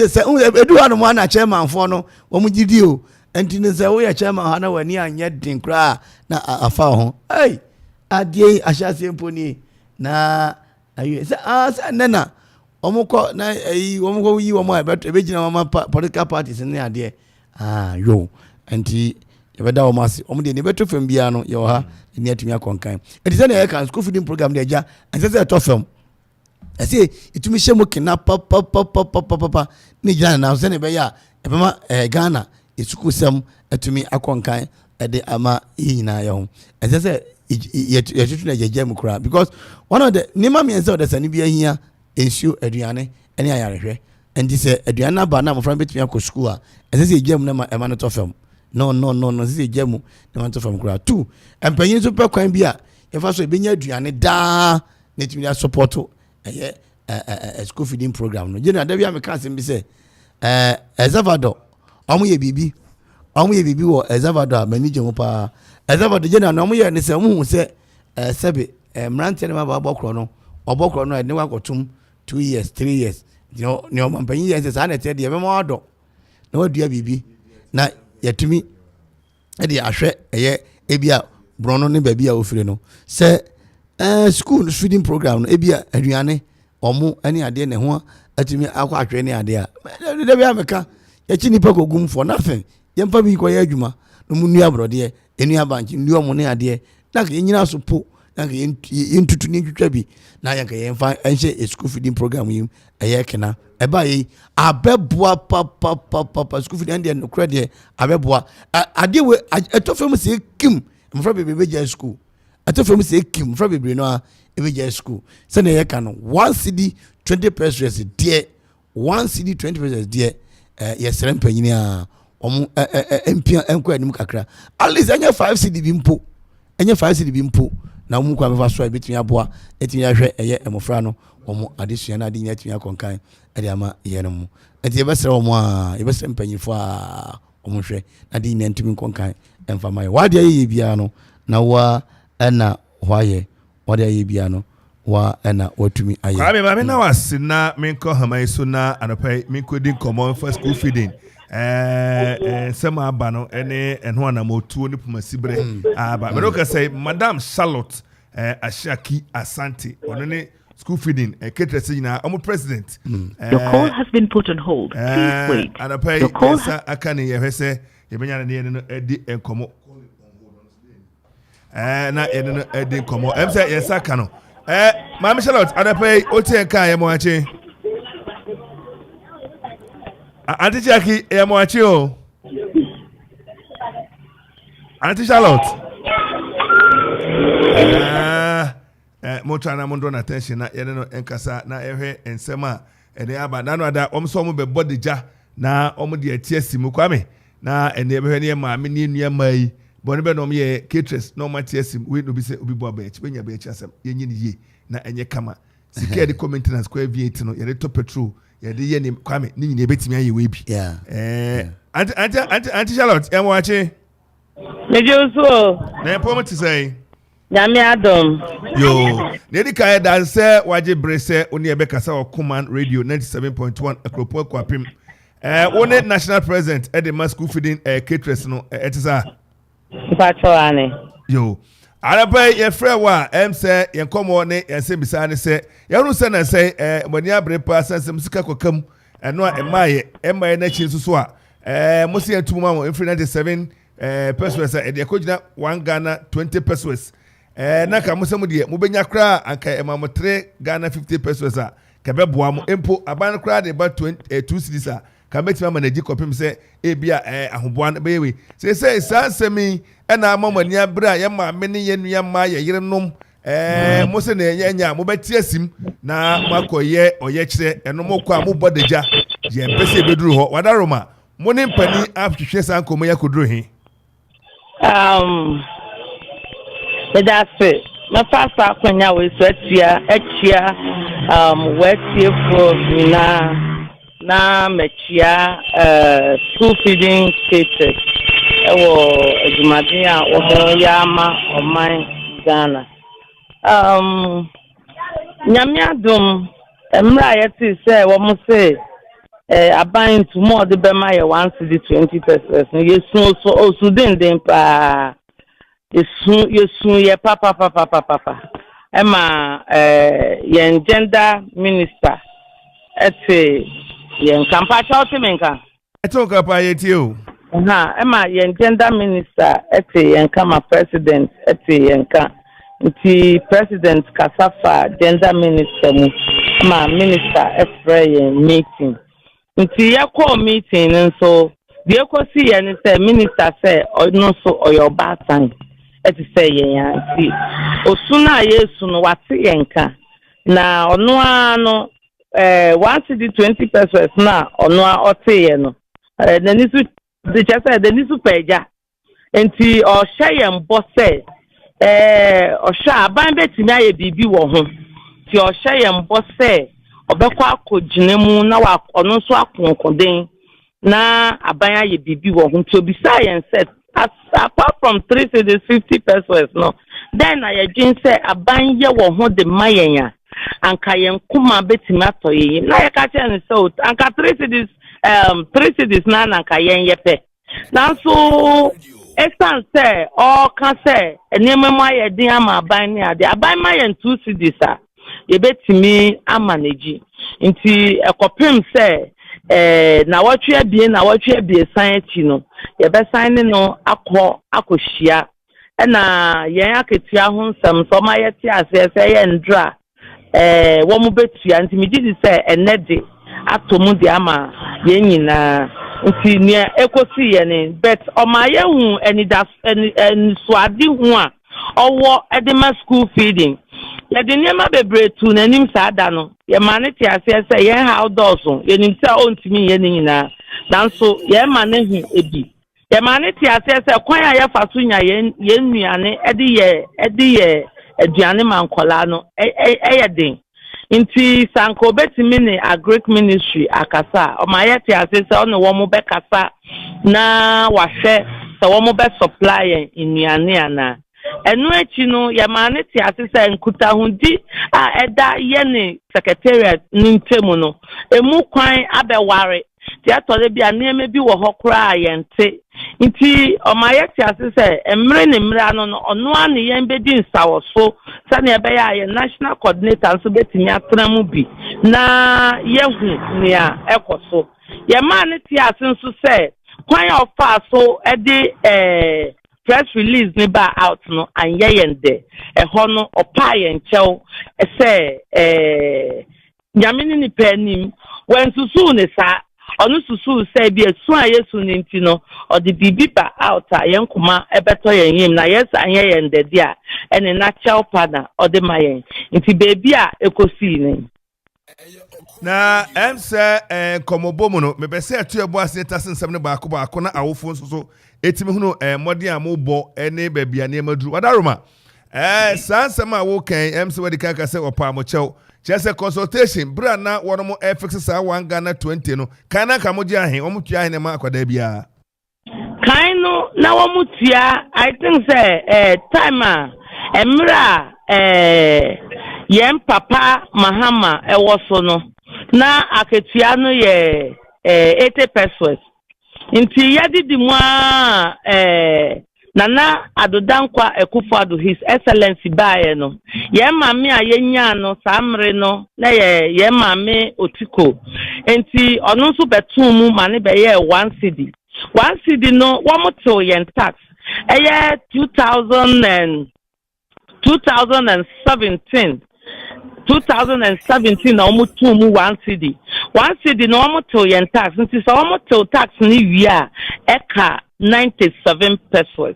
[SPEAKER 3] Sɛ edu hɔ nom ana chairmanfoɔ no wɔn gyi di o, nti ne sɛ woyɛ chairman ha na w'ani anyɛ den koraa na afa wo ho. Ɛy, adeɛ yi ahyɛ aseɛ mpo nie na awie sɛ aa sɛ nnɛ na wɔn kɔ na ɛyi wɔn kɔ yi wɔn a ɛbɛto ɛbɛgyina wɔn ama political parties ne adeɛ. Aa yo, nti yɛbɛda wɔn ase. Wɔn deɛ, ne bɛto fam biara no, yɛwɔ ha ne atumi akɔ nkan. Nti sɛdeɛ yɛka school feeding program deɛ, agya, ɛnsɛ sɛ ɛtɔ fam, ɛsɛ ɛtumi hyɛ mu kena papapapapapa ne gyina ne nan so sɛdeɛ ɛbɛyɛ a ɛbɛma Ghana esukuusɛm atumi akɔ nkan ɛde ama yɛn nyinaa yɛ ho. Ɛsɛ sɛ yɛtutu na yɛgyagya mu koraa, because one of the nneɛma mmiɛnsa a ɔdasani bi ahia: nsuo, aduane ne ayarehwɛ. Nti sɛ aduane no aba na mmɔfra no bɛtumi akɔ sukuu a, ɛsɛ sɛ yɛgya mu na ɛma no tɔ fam? No, no, no, no, ɛsɛ sɛ yɛgya mu na ɛma no tɔ fam koraa. Two, mpanyin nso pɛ kwan bi a yɛfa so yɛbɛnya aduane daa na ɛtumi de asupɔto ɛyɛ ɛ ɛ ɛ school feeding program no. Gyina da bi a meka asɛm bi sɛ El Salvador, ɔmo yɛ biribi wɔ El Salvador a m'ani gye ho paa. El Salvador gyina na ɔmo yɛ ne sɛ ɔmo hu sɛ sɛbi mmeranteɛ no ma bɔ korɔ no, ɔbɔ korɔ no a, ɛde ne wakɔtum 2 years, 3 years. Nti ne ɔmo mpanyin yɛ sɛ saa na ɛteɛ deɛ, ɛbɛma wadɔ na wadua biribi na yɛtumi ɛde ahwɛ ɛyɛ ebi a borɔno ne baabi a ofiri no sɛ school feeding program no, ebi a aduane ɔmo ɛne adeɛ ne ho atumi akɔ ahwɛ ne adeɛ a ɛdɛ bi a meka yɛkyi nipa kɔgum for nothing. Yɛmfa bi kɔyɛ adwuma na ɔmo nua aborɔdeɛ, enua bankye, nua ɔmo ne adeɛ na nka yɛnyina so po na nka yɛntutu ne ntwitwa bi na yɛnka yɛmfa ɛnhyɛ school feeding program yi mu. Ɛyɛ kena ɛba yi abɛboa papapapapa. School feeding ɛndeɛ, nokorɛ deɛ, abɛboa. Adeɛ wei ɛtɔ fam sɛ ekim mmɔfra bebree bɛgya school. Ɛtɔ fam sɛ ekim mmɔfra bebree no a ɛbɛgya school. Sɛnea yɛka no, 1 cedi 20 pesewas deɛ, 1 cedi 20 pesewas deɛ, yɛsrɛ mpanyini a wɔn ɛ ɛ ɛ mpia nkɔ anim kakra. At least ɛnyɛ 5 cedi bi mpo, ɛnyɛ 5 cedi bi mpo na wɔn kwan bɛfa so a ebɛtumi aboa, ɛtumi ahwɛ ɛyɛ mmɔfra no wɔn adesua na ade nyinaa ɛtumi akɔ nkan ɛde ama yɛn mu. Nti yɛbɛsrɛ wɔn a, yɛbɛsrɛ mpanyinfoɔ a wɔn hwɛ na ade nyinaa ntumi nkɔ nkan ɛmfa ma yɛ. Wɔade ayɛ yɛ biara no na wɔa ɛna wɔayɛ wɔde ayɛ biara no. Wa ɛna watumi ayɛ.
[SPEAKER 2] Kwame, maame na wase na menkɔ hama yi so na anɔpa yi menkɔdi nkɔmmɔ mfa school feeding nsɛm a aba no ɛne ɛho anammɔtuo ne pomasiberɛ aba. Mene woka sɛ Madam Charlotte Ashiaki Asante, ɔno ne school feeding caterers nyinaa ɔmo president.
[SPEAKER 4] Your call has been put on hold. Please wait.
[SPEAKER 2] Anɔpa yi
[SPEAKER 4] Your call
[SPEAKER 2] yɛnsa aka ne yɛhwɛ sɛ yɛbɛnya no ne yɛne no adi nkɔmmɔ na yɛne no adi nkɔmmɔ. Ɛm sɛ yɛnsa ka no. Maame Charlotte, anɔpa yi wote yɛn ka, yɛ mo akye. Auntie Jackie, yɛ mo akye o. Auntie Charlotte, mo try na mo draw attention na yɛne no nkasa na yɛhwɛ nsɛm a ɛde aba nanu ada. Wɔn nso wɔn bɛbɔ de gya na wɔn de ɛte asi mu. Kwame, na ɛne yɛbɛhwɛ ne yɛ maame ne nua mmaa yi bɔnne bɛ na wɔn yɛ caterers na wɔn ate asi mu. Wei na obi sɛ obi bɔ abɛn akyi bɛnya abɛn akyi asɛm. Yɛnyɛ ne yie na ɛnyɛ kama. Sika yɛde kɔ maintenance, kɔ V8 no, yɛde tɔ petrol, yɛde yɛ ne Kwame ne nyinaa yɛbɛtumi ayɛ wei bi. Auntie Charlotte, yɛn wɔ akyi.
[SPEAKER 5] Megye wo so o.
[SPEAKER 2] Na yɛn pɔn te sɛn?
[SPEAKER 5] Nyame adom.
[SPEAKER 2] Yo, na edi kan yɛ sɛ wagye bere sɛ wo ne yɛbɛkasa wɔ Command Radio 97.1 Akuropɔn Akuapem. Wo ne national president ɛde ma school feeding caterers no, ɛte saa?
[SPEAKER 5] Mpakyɛw, ane.
[SPEAKER 2] Yo, anapa yi yɛfrɛ wo a, ɛm sɛ yɛn nkɔmmɔ ne yɛn nsɛm bisaa ne sɛ yɛhunu sɛ na sɛ mo ani abere paa sɛ nsɛm sika kɔkam ɛno a ɛmaayɛ ɛmaayɛ n'akyi nso so a mo sɛ yɛn ma mo mfiri 97 pesewas a ɛde ɛkɔgyina 1 Ghana 20 pesewas, na ka mo sɛ mo deɛ mobɛnya koraa anka ɛma mo 3 Ghana 50 pesewas a ka bɛboa mo. Mpo aban no koraa de ba 20 2 cedis a ka mɛtumi ama n'agyi kɔpem sɛ ebi a ahoboa no bɛyɛ wei. Sɛ saa nsɛm yi ɛna ama mo ani abere a yɛ maame ne yɛ nua mmaa, yɛ yerenom, mo sɛ na ɛnyɛ ɛnyɛ a mobɛte asim na moakɔyɛ ɔyɛkyerɛ. Ɛno mokɔ a mobɔ dagya, yɛmpɛ sɛ yɛbɛduru hɔ. Wadaroma, mo ne mpanin ahwehwɛ saa nkɔmmɔ yi akɔduru he?
[SPEAKER 5] Meda ase. Mɛfa saa akonnwa wei so atia akyia wɔatiefoɔ nyinaa na makyia school feeding caterers ɛwɔ adwumaden a wɔyɛ ama ɔman Ghana. Nyame adom, mmerɛ a yɛte sɛ wɔn se aban ntumu a ɔde bɛma yɛ 1 cedi 20 pesewas no, yɛsu so osu denden paa. Yɛsu, yɛsu yɛ papapapapapa. Ɛma yɛn gender minister ɛte yɛn nka. Mpakyɛ, ɔte me nka?
[SPEAKER 2] Ɛte wo ka paa, yɛtie o.
[SPEAKER 5] Ha, ɛma yɛn gender minister ɛte yɛn nka ma president ɛte yɛn nka. Nti president kasa fa gender minister mu ma minister ɛfrɛ yɛn meeting. Nti yɛkɔɔ meeting no nso, deɛ ekosi yɛ ne sɛ minister sɛ ɔno nso ɔyɛ ɔbaatan ɛte sɛ yɛn a, nti osu no a yɛresu no, wate yɛn ka. Na ɔno ara no 1 cedi 20 pesewas no a ɔno a ɔte yɛ no, n'ani so de kyerɛ sɛ n'ani so pɛ agya. Nti ɔhyɛ yɛn bɔ sɛ ɔhwɛ a aban bɛtumi ayɛ biribi wɔ ho. Nti ɔhyɛ yɛn bɔ sɛ ɔbɛkɔ akɔgyina mu na wa ɔno nso akonkoden na aban ayɛ biribi wɔ ho. Nti obisaa yɛn sɛ as apart from 3 cedis 50 pesewas no, then na yɛdwen sɛ aban yɛ wɔ ho de ma yɛn a anka yɛn koma bɛtumi atɔ yɛn yam. Na yɛka kyerɛ no sɛ o, anka 3 cedis na anka yɛn yɛ pɛ. Nanso ɛsiane sɛ ɔɔka sɛ nneɛma mu ayɛ den ama aban ne ade, aban ma yɛn 2 cedis a yɛbɛtumi ama n'agyi. Nti ɛkɔpem sɛ nawɔtwe 2, nawɔtwe 3 akyi no, yɛbɛsan ne no akɔ akɔhyia. Ɛna yɛn akatua ho nsɛm sɛ ɔma yɛte aseɛ sɛ ɛyɛ ndra wɔn bɛtua. Nti megye di sɛ ɛnɛ de atɔ mu de ama yɛn nyinaa. Nti nea ekosi yɛ ne but ɔma yɛhu anidas ani anisoade ho a ɔwɔ ɛde ma school feeding. Yɛde nneɛma bebree tu n'anim saa da no. Yɛma ne te aseɛ sɛ yɛn haw dɔɔso. Yɛnim sɛ ɔntumi nyɛ ne nyinaa, nanso yɛn ma ne hu ebi. Yɛma ne te aseɛ sɛ kwan a yɛfa so nya yɛn nnuane ɛde yɛ aduane ma nkɔlaa no ɛyɛ den. Nti sanka obetumi ne agric ministry akasa a, ɔma yɛte ase sɛ ɔne wɔn bɛkasa na wahwɛ sɛ wɔn bɛ supply yɛn nnuane anaa. Ɛno akyi no, yɛmaa no tee ase sɛ nkutahodi a ɛda yɛne Secretariat no ntam no, emu kwan abɛware. Nti ɛtɔ da bi a nneɛma bi wɔ hɔ koraa a yɛnte. Nti ɔma yɛte ase sɛ mmere ne mmere ano no, ɔno ara ne yɛn bɛdi nsawɔso sɛnea ɛbɛyɛ a yɛn National Coordinator nso bɛtumi atena mu bi na yɛahu nea ɛkɔ so. Yɛmaa no tee ase nso sɛ kwan a ɔfaa so de ɛɛ press release no baa out no anyɛ yɛn dɛ. Ɛhɔ no ɔpaa yɛn kyɛw sɛ ɛɛ Nyame ne nipa anim. Wansusuw no saa. Ɔno susuw sɛ ebia su a yesu no nti no, ɔde biribi ba out a yɛn koma bɛtɔ yɛn yam na yɛn sɛ anyɛ yɛn dɛ de a, ɛne na kyɛw pa na ɔde ma yɛn. Nti baabi a ekosii ne.
[SPEAKER 2] Na ɛm sɛ eh, nkɔmmɔbɔ mu no, mepɛ sɛ ɛto ɛbɔ ase tase nsɛm no baako baako na awofo nso so ɛtumi hunu eh, mmɔden a mobɔ ne baabi a nneɛma duru. Wadaroma, eh, saa nsɛm a woka yi, ɛm sɛ wadi kan ka sɛ wɔpaa mo kyɛw. Kyerɛ sɛ consultation, berɛ a na wɔnom ɛfixe saa 1 Ghana 20 no, kan na anka mogye ahe, wɔn tua ahe na ɛma akwadaa biara?
[SPEAKER 5] Kan no na wɔn tua I think sɛ eh, time a mmerɛ a eh, yɛn papa Mahama ɛwɔ so no na akatua no yɛ eh, 80 pesos nti yɛdidi mu ara eh, Nana Addo Dankwa Akufo-Addo His Excellency baeɛ no, yɛn maame a yɛnyaa no saa mmere no na yɛ yɛn maame Otiko. Enti ɔno nso bɛtoo mu ma no bɛyɛɛ one cedi. One cedi no wɔtew yɛn tax, ɛyɛ 2000 and 2017 2017 na wɔn too mu one cedi one cedi na wɔn tew yɛn tax nti sɛ wɔn tew tax no wie a ɛka 97 pesos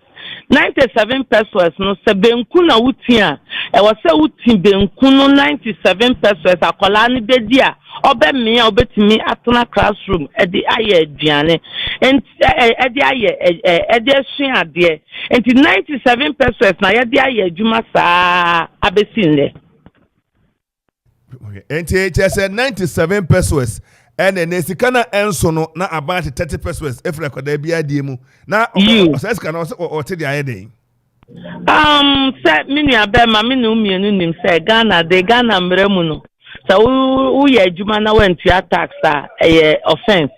[SPEAKER 5] 97 pesos no sɛ benku na wuti a ɛwɔ sɛ wuti benku no 97 pesos akwadaa no bedi a ɔbɛmea a ɔbɛtumi atena classroom ɛde ayɛ aduane nti ɛde ayɛ ɛde asua adeɛ nti 97 pesos na yɛde ayɛ adwuma saa abɛsi nnɛ.
[SPEAKER 2] Nti kyerɛ sɛ 97 pesos ɛna ɛnɛ sika na ɛnso no na aban ate 30 pesos efiri akwadaa bi adie mu na ɔsɛ sika na ɔsɛ ɔte de ayɛ den.
[SPEAKER 5] Sɛ me nua bɛrima me ne wo mmienu nim sɛ Ghana de Ghana mmerɛ mu no sɛ woyɛ adwuma na woantua tax a ɛyɛ offence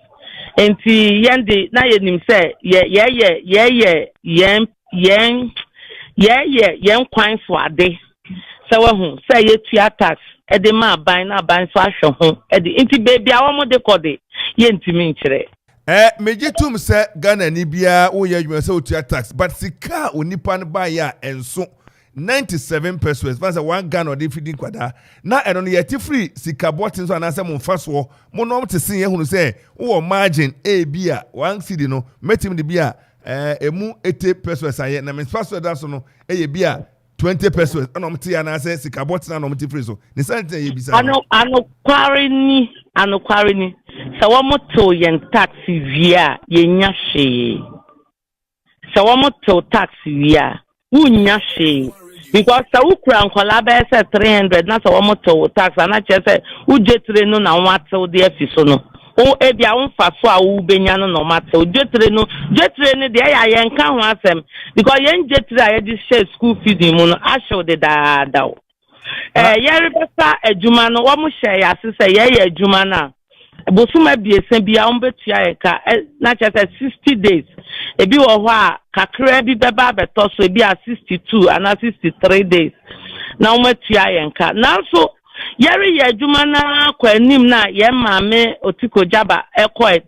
[SPEAKER 5] nti yɛn de na yɛnim sɛ yɛ yɛyɛ yɛyɛ yɛn yɛn yɛyɛ yɛn kwan so ade sɛ wahu sɛ yɛtua tax ɛde ma aban na aban nso ahwɛ ho ɛde nti beebi a wɔn de kɔ de yɛntumi nkyerɛ.
[SPEAKER 2] Eh, megye tom sɛ Ghana ni biara woyɛ adwuma sɛ wotua tax, but sika a onipa no baeɛ a ɛnso 97 pesos fa sɛ 1 Ghana ɔde fidi nkwadaa na ɛno no yɛte firi sika bɔten so anaasɛ mo mfasoɔ mo nom te sen yɛhunu sɛ wowɔ margin ebi a 1 cedi no mɛtumi de bi a ɛmu 80 pesos ayɛ na me mfasoɔ ɛda so no ɛyɛ bi a 20 pesos ɛna ɔmo te anaasɛ sika bɔten na ɔmo te firi so ne san tena yɛ bisa
[SPEAKER 5] no. Anokware ni, anokware ni, sɛ wɔn tew yɛn tax wie a yɛnya hwee. Sɛ wɔn tew tax wie a wonnya hwee because sɛ wokura nkɔlaa bɛyɛ sɛ 300 na sɛ wɔn tew tax ana kyerɛ sɛ wogye tire no na wɔn atew de afi so no wo ebi a womfa so a wobɛnya no na wɔn atew dwetire no dwetire no deɛ ɛyɛ a yɛnka ho asɛm because yɛn dwetire a yɛde hyɛ school feeding mu no ahyew dedaadaw. Yɛrebɛfa adwuma no wɔn hyɛ yɛ ase sɛ yɛyɛ adwuma no a bosom 3 bia wɔn bɛtua yɛn ka na kyerɛ sɛ 60 days ebi wɔ hɔ a kakra bi bɛba abɛtɔ so ebi a 62 anaa 63 days na wɔn atua yɛn ka nanso yɛreyɛ adwuma no akɔ anim na yɛn maame Otiko Jaba ɛkɔɛ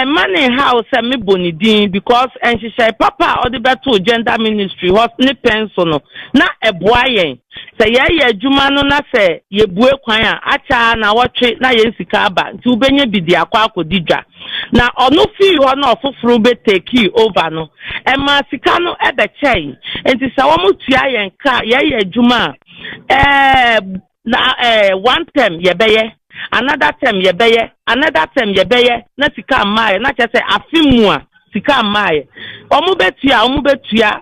[SPEAKER 5] mma ne haw sɛ mebɔ ne din because nhyehyɛe papa a ɔde bɛto gender ministry hɔ ne pɛn so no na ɛboa yɛn sɛ yɛyɛ adwuma no na sɛ yɛbue kwan a akyɛ na wɔtwe na yɛn sika aba nti wobɛnya bi de akɔ akɔdi dwa na ɔno fii hɔ na ɔfoforɔ bɛtake over no ɛma sika no ɛbɛkyɛe nti sɛ wɔn tua yɛn ka yɛyɛ adwuma a na one term yɛbɛyɛ another term yɛbɛyɛ another term yɛbɛyɛ na sika mmaayɛ na kyerɛ sɛ afe mu a sika mmaayɛ wɔn bɛtua wɔn bɛtua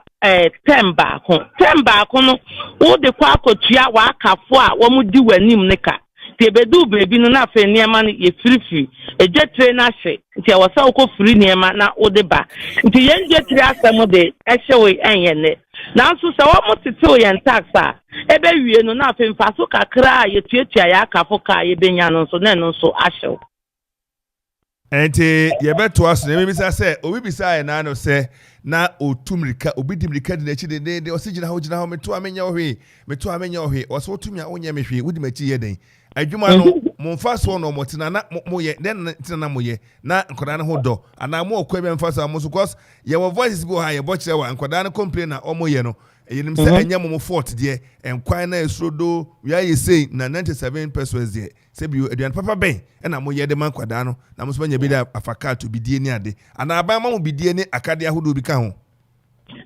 [SPEAKER 5] term baako term baako no wode kɔ akɔtua w'akafo a wɔn di w'anim ne ka nti ebedu beebi no na afei nneɛma no yɛ firifiri edwetire no ahye nti ɛwɔ sɛ wokɔ firi nneɛma na wode ba nti yɛn dwetire asɛm de ɛhyɛ wo ɛnyɛ nnɛ. Nanso sɛ wɔtetew yɛn tax a, ɛbɛwie no na afei mfaso kakra a yɛtuatua yɛn akafo ka a yɛbɛnya no nso, na ɛno nso ahyew.
[SPEAKER 2] Nti yɛbɛtoa so na ebibisa sɛ obi bisa yɛn n'ano sɛ na otu mirika, obi di mirika di n'akyi dendenden, ɔsi gyina hɔ, gyina hɔ, meto a menyɛ wo hwee, meto a menyɛ wo hwee. Ɔsɛ wotumi a wonyɛ me hwee, wodi m'akyi yɛ den? Adwuma no mo nfa soɔ na ɔmo tena na mo yɛ dɛn na tena na mo yɛ na nkwadaa no ho dɔ anaa mo ɔkwan bi a mfa so a mo so, cause yɛwɔ voices bi wɔ ha yɛbɔ kyerɛ wa nkwadaa no complain na ɔmo yɛ no, yɛnim sɛ ɛnyɛ mo fault deɛ, nkwan na esuro do wia yɛ sei na 97 pesewas deɛ, sɛbi, aduane papa bɛn ɛna mo yɛ de ma nkwadaa no na mo nso bɛnya bi de afa kaa to bidie ne ade, anaa aban ma mo bidie ne akadeɛ ahodoɔ bi ka ho?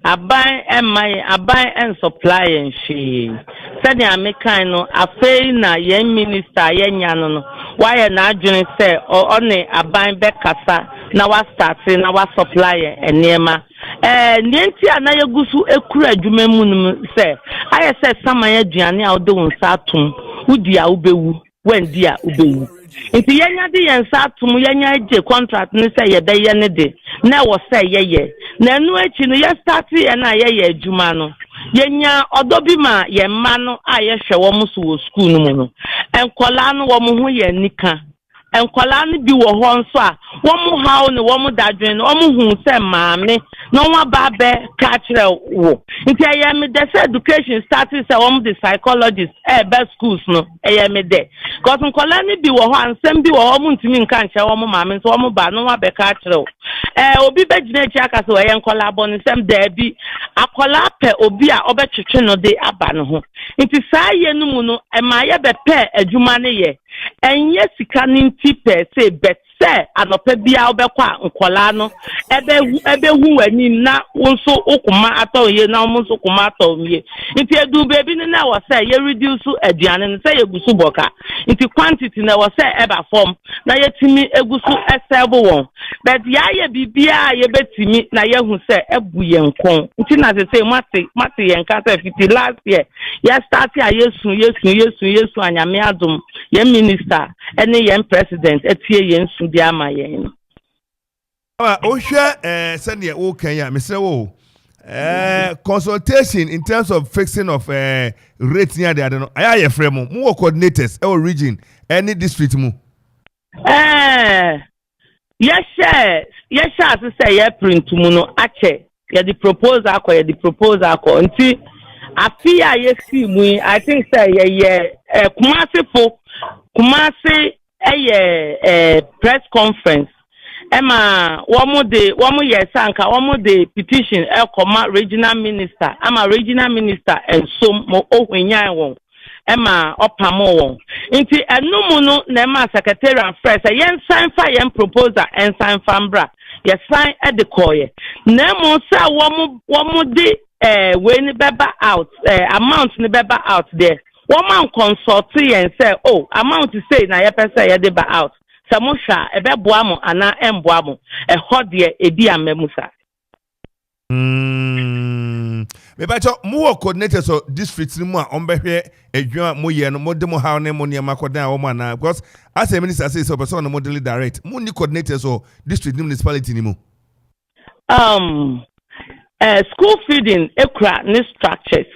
[SPEAKER 5] Aban mma yɛn, aban nsupply yɛn hwee. Sɛdeɛ mekan no, afei na yɛn minister a yɛnya no, wayɛ n'adwene sɛ ɔne aban bɛkasa na wastart na wasupply yɛn nneɛma. Nea nti a na yɛgu so ekura adwuma mu no mu sɛ ayɛ sɛ saman aduane a wode wo nsa atom, wodi a wobɛwu, wandi a wobɛwu. Nti yɛnya de yɛn nsa atom, yɛnya gye contract ne sɛ yɛbɛyɛ ne de na ɛwɔ sɛ yɛyɛ. Na ɛno akyi no, yɛstart yɛn a yɛyɛ adwuma no, yɛnya ɔdɔ bi ma yɛn mma no a yɛhwɛ wɔn so wɔ sukuu no mu no. Nkɔlaa no, wɔn ho yɛ nika. Nkɔlaa no bi wɔ hɔ nso a wɔn haw ne wɔn dadwen no, wɔn hu sɛ maame na wɔn aba abɛ ka kyerɛ wo. Nti ɛyɛ mi dɛ sɛ education start sɛ wɔn de psychologist ɛɛbɛ schools no. Ɛyɛ mi dɛ cause nkɔlaa no bi wɔ hɔ a nsɛm bi wɔ hɔ wɔn ntumi nka nkyerɛ wɔn maame, nso wɔn ba na wɔn abɛka akyerɛ wo. Obi bɛgyina akyi aka sɛ ɛyɛ nkɔlaa bɔ ne nsɛm. Daabi, akɔlaa pɛ obi a ɔbɛtwetwe no de aba ne ho. Nti saa yɛ no mu no, ɛma yɛbɛpɛ adwuma no yɛ. Ɛnyɛ sika no nti pɛɛ sɛ bɛt sɛ anɔpa biara wobɛkɔ a nkɔlaa no ɛbɛhu w'anim na wo nso wo koma atɔ wo yie na wɔn nso koma atɔ wo yie. Nti edu beebi no na ɛwɔ sɛ yɛ reduce aduane no sɛ yɛgu so bɔ ka, nti quantity na ɛwɔ sɛ ɛba fam na yɛtumi egu so ɛserve wɔn. But yɛayɛ biribiara a yɛbɛtumi na yɛhu sɛ ɛbu yɛn kɔn. Nti na sɛ mate yɛn ka sɛ fiti last year yɛ start a yɛsu, yɛsu, yɛsu, yɛsu a, Nyame adom, yɛn minister ɛne yɛn president ɛtie yɛn su de ama yɛn no.
[SPEAKER 2] Ama wohwɛ sɛdeɛ woka yi a, mesrɛ wo, consultation in terms of fixing of rate ne adeade no, ayɛ a yɛfrɛ mo, mowɔ coordinators ɛwɔ region ɛne district mu?
[SPEAKER 5] Yɛhyɛ ase sɛ yɛ print mu no akyɛ, yɛde proposal akɔ, yɛde proposal akɔ. Nti afi a yɛsi mu yi, I think sɛ yɛyɛ Kumase fo, Kumase ɛyɛ press conference ɛma wɔn de wɔn yɛ sanka wɔn de petition ɛkɔma regional minister, ama regional minister nsom mo ohunyan wɔn ɛma ɔpam wɔn. Nti ɛnum no na ɛma secretariat frɛ sɛ yɛnsan fa yɛn proposal, ɛnsan fa mbra. Yɛsan ɛde kɔɔyɛ na emu sɛ wɔn de wei ni bɛba out, amount ni bɛba out deɛ, wɔn anconsult yɛn sɛ, oh, amount sei na yɛpɛ sɛ yɛde ba out, sɛ mo hwɛ a ɛbɛboa mo anaa ɛmboa mo. Ɛhɔ deɛ, ebi ama mu sa.
[SPEAKER 2] Mebakyɛ, mowɔ coordinators wɔ district no mu a ɔmbɛhwɛ adwuma a moyɛ no, mode mo haw ne mo nneɛma kɔdan a wɔn anaa? Because asɛ minister sɛ ɔpɛ sɛ ɔne mo deal direct. Monni coordinators wɔ district ne municipality no mu?
[SPEAKER 5] School feeding ekura ne structures.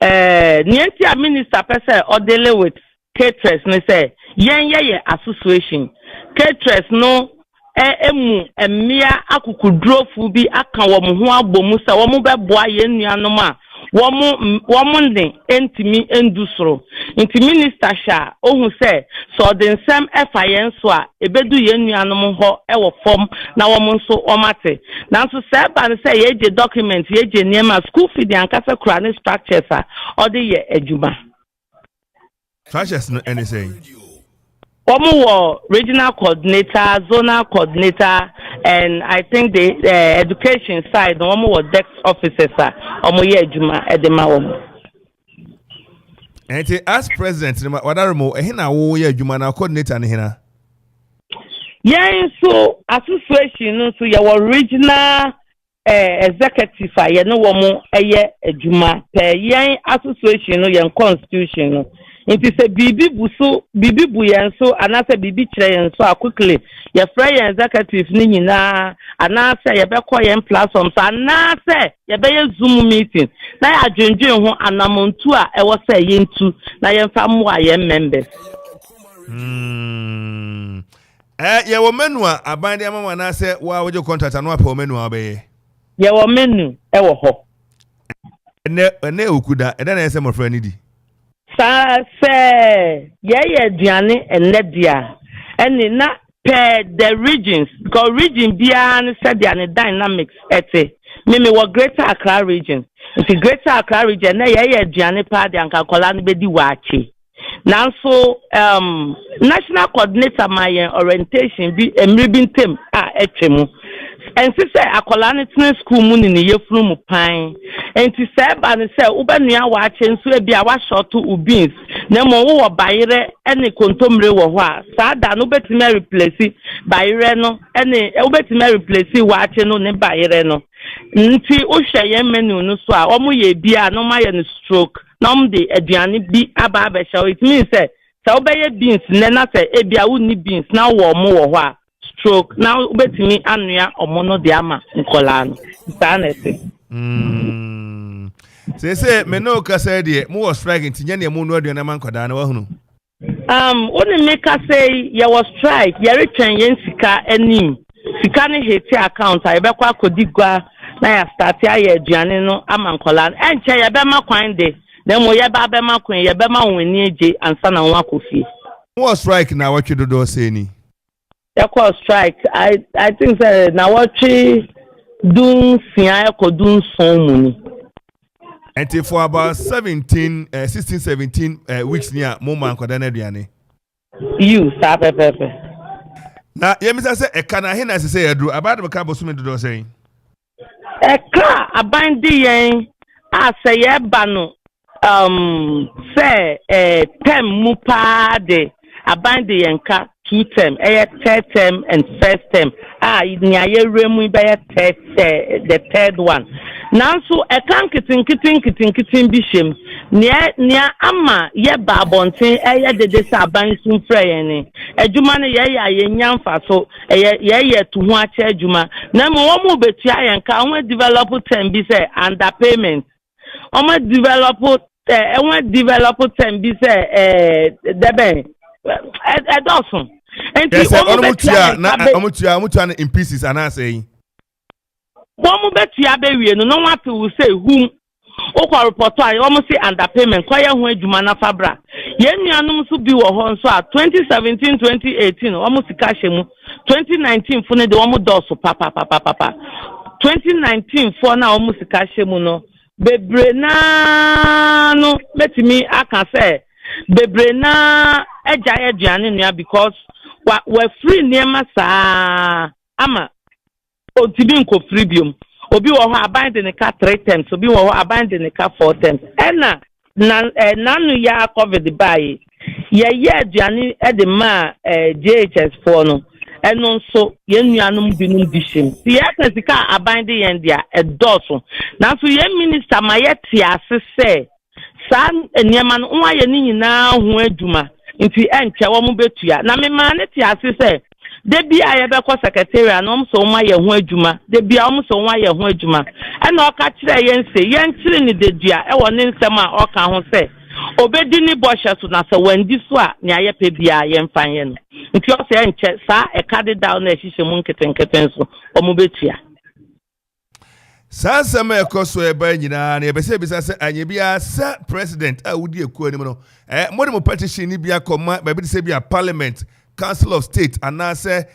[SPEAKER 5] Nea nti a minister pɛ sɛ ɔdeal with caterers ne sɛ yɛn yɛyɛ association. Caterers no emu mmea akokodurofo bi aka wɔn ho abɔ mu sɛ wɔn bɛboa yɛn nuanom a wɔn ne ntumi ndu soro. Nti minister hyɛ a ohu sɛ ɔde nsɛm ɛfa yɛn so a, ebedu yɛn nuanom hɔ ɛwɔ fam na wɔn nso wɔn ate. Nanso sɛ ɛba no sɛ yɛgye document, yɛgye nneɛma, school feeding ankasa kura ne structures a ɔde yɛ adwuma.
[SPEAKER 2] Structures no ɛne sɛn?
[SPEAKER 5] Wɔn wɔ regional coordinator, zonal coordinator, and I think the education side, wɔn wɔ desk officers a wɔn yɛ adwuma ɛde ma wɔn.
[SPEAKER 2] Nti as president no, wadare mo, ɛhe na woyɛ adwuma na coordinator ne hena?
[SPEAKER 5] Yɛn nso association no nso, yɛwɔ regional executive a yɛne wɔn yɛ adwuma pɛɛ. Yɛn association no, yɛn constitution no, Nti sɛ biribi bu so, biribi bu yɛn so anaasɛ biribi kyerɛ yɛn so a, quickly yɛfrɛ yɛn executive no nyinaa anaasɛ yɛbɛkɔ yɛn platform so anaasɛ yɛbɛyɛ Zoom meeting na yɛadwendwen ho anamontu a ɛwɔ sɛ yɛntu na yɛmfa mmoa yɛn members.
[SPEAKER 2] Yɛwɔ menu a aban de ama mo anaasɛ wo a wogye contract ano apɛ wɔ menu a wobɛyɛ?
[SPEAKER 5] Yɛwɔ menu ɛwɔ hɔ.
[SPEAKER 2] Ɛnɛ Okuda ɛdɛ na ɛsɛ sɛ mmɔfra no di?
[SPEAKER 5] Saa sɛ yɛyɛ aduane ɛnɛ deɛ a, ɛne na per the regions, because region biara ne sɛdeɛ ne dynamics ɛte. Mimi wɔ Greater Accra Region, nti Greater Accra Region na yɛyɛ aduane paa de anka nkɔlaa no bɛdi waakye. Nanso national coordinator ma yɛn orientation bi mmiri bi ntem a ɛtwa mu ɛnsi sɛ akwadaa no tena school mu ne ne yɛfunu mu pan. Nti sɛ ɛba no sɛ wobɛnua waakye nso, ebi a wahyɔto wo beans, na mmom wowɔ bayerɛ ne kontomire wɔ hɔ a, saa da no wobɛtumi areplace bayerɛ no ne wobɛtumi areplace waakye no ne bayerɛ no. Nti wohwɛ yɛn menu no so a, wɔn yɛ bi a na wɔn ayɛ no stroke na wɔn de aduane bi aba abɛhyɛ hɔ. It means sɛ wobɛyɛ beans nnɛ na sɛ ebi a wonni beans na wowɔ ɔmo wɔ hɔ a, stroke na wobɛtumi anoa ɔmo no de ama nkɔlaa no. Saa na ɛte.
[SPEAKER 2] Seesei me ne wo kasa yi deɛ, mowɔ strike nti nyɛ neɛ mo noa aduane ama nkwadaa no, wahunu?
[SPEAKER 5] Wo ne me kasa yi, yɛwɔ strike, yɛretwɛn yɛn sika anim. Sika no hete account a, yɛbɛkɔ akɔdi gua na yɛastart ayɛ aduane no ama nkɔlaa no. Ɛnkyɛ yɛbɛma kwan de, na mmom yɛba abɛma kwan, yɛbɛma wɔn ani agye ansa na wɔn akɔ fie.
[SPEAKER 2] Mowɔ strike na awɔtwe dodoɔ sɛ ni?
[SPEAKER 5] Yɛkɔ strike, I think sɛ nawɔtwe 16 ɛkɔ 17 mu ni.
[SPEAKER 2] Nti for about 17, 16, 17 weeks ni a mo ma nkwadaa no aduane?
[SPEAKER 5] Yiw, saa pɛpɛɛpɛ.
[SPEAKER 2] Na yɛmisa sɛ ɛka no ahe na ɛsɛ sɛ yɛaduru abaa de bɛka bosome dodoɔ sɛn?
[SPEAKER 5] Ɛka a aban de yɛn a, sɛ yɛba no sɛ term mu paa de, aban de yɛn ka two term, ɛyɛ third term and first term a nea yɛwura mu yi bɛyɛ third, the third one. Nanso ɛka nketenkete nketenkete bi hyɛ mu. Nea ama yɛba abɔnten ɛyɛ dede sɛ aban so mfrɛ yɛn ni adwuma no yɛyɛ a yɛnya mfa so, ɛyɛ yɛyɛ tu ho akyɛ adwuma, na mmom wɔn mu betua yɛn ka, wɔn develop term bi sɛ underpayment, wɔn develop wɔn develop term bi sɛ dɛbɛn, ɛdɔɔso. Nti
[SPEAKER 2] yɛ sɛ
[SPEAKER 5] wɔn
[SPEAKER 2] ɔno mo
[SPEAKER 5] bɛtua
[SPEAKER 2] tua
[SPEAKER 5] yɛn
[SPEAKER 2] na
[SPEAKER 5] ka bɛ
[SPEAKER 2] ɔmo tua, ɔmo tua no in pieces anaasɛ yi?
[SPEAKER 5] Wɔn mo bɛtua bɛwie no na wɔn ate wo sɛ hum wokɔ report a, wɔn si underpayment, kɔyɛ ho adwuma nafa bra. Yɛn nuanom nso bi wɔ hɔ nso a 2017, 2018 wɔn sika hyɛ mu. 2019 fo no de, wɔn dɔɔso papapapapa. 2019 foɔ no a wɔn sika hyɛ mu no bebree naa no, mɛtumi aka sɛ bebree naa agya aduane nua because wa wafiri nneɛma saa ama ontumi nkɔfiri biom. Obi wɔ hɔ, aban de ne ka three terms, obi wɔ hɔ, aban de ne ka four terms. Ɛna na nanu ya COVID baayi, yɛyɛ aduane ɛde maa JHS foɔ no, ɛno nso yɛn nuanom binom bi hyɛ mu. Ti yɛka sika a aban de yɛn deɛ, ɛdɔɔso, nanso yɛn minister ma yɛte ase sɛ saa nneɛma no wɔn ayɛ ne nyinaa ho adwuma, nti ɛnkyɛ wɔn bɛtua. Na mmaa ne te ase sɛ debi a yɛbɛkɔ secretariat na wɔn sɛ wɔn ayɛ ho adwuma, debi a wɔn sɛ wɔn ayɛ ho adwuma, ɛna ɔka kyerɛ yɛn sɛ yɛnkyerɛ ne dedua ɛwɔ ne nsɛm a ɔka ho sɛ obedi ne bɔhyɛ so, na sɛ wɔndi so a, nea yɛpɛ biara yɛmfa nyɛ no. Nti ɔsɛ ɛnkyɛ saa ɛka dedaw na ɛhyehyɛ mu nketenkete nso wɔn bɛtua.
[SPEAKER 2] Saa nsɛm a ɛkɔ so ɛba nyinaa no, yɛbɛsɛ bisa sɛ anyɛ biara sɛ president a wodi ekuo anim no, mode mo petition ni bi akɔma baabi te sɛ bi a Parliament, Council of State anaasɛ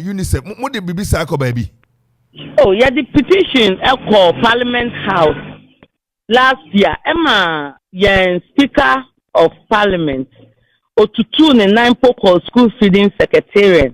[SPEAKER 2] UNICEF? Mode biribi saa akɔ baabi?
[SPEAKER 5] Oh, yɛde petition ɛkɔ Parliament House last year, ɛma yɛn Speaker of Parliament otutu ne nan po kɔ school feeding secretariat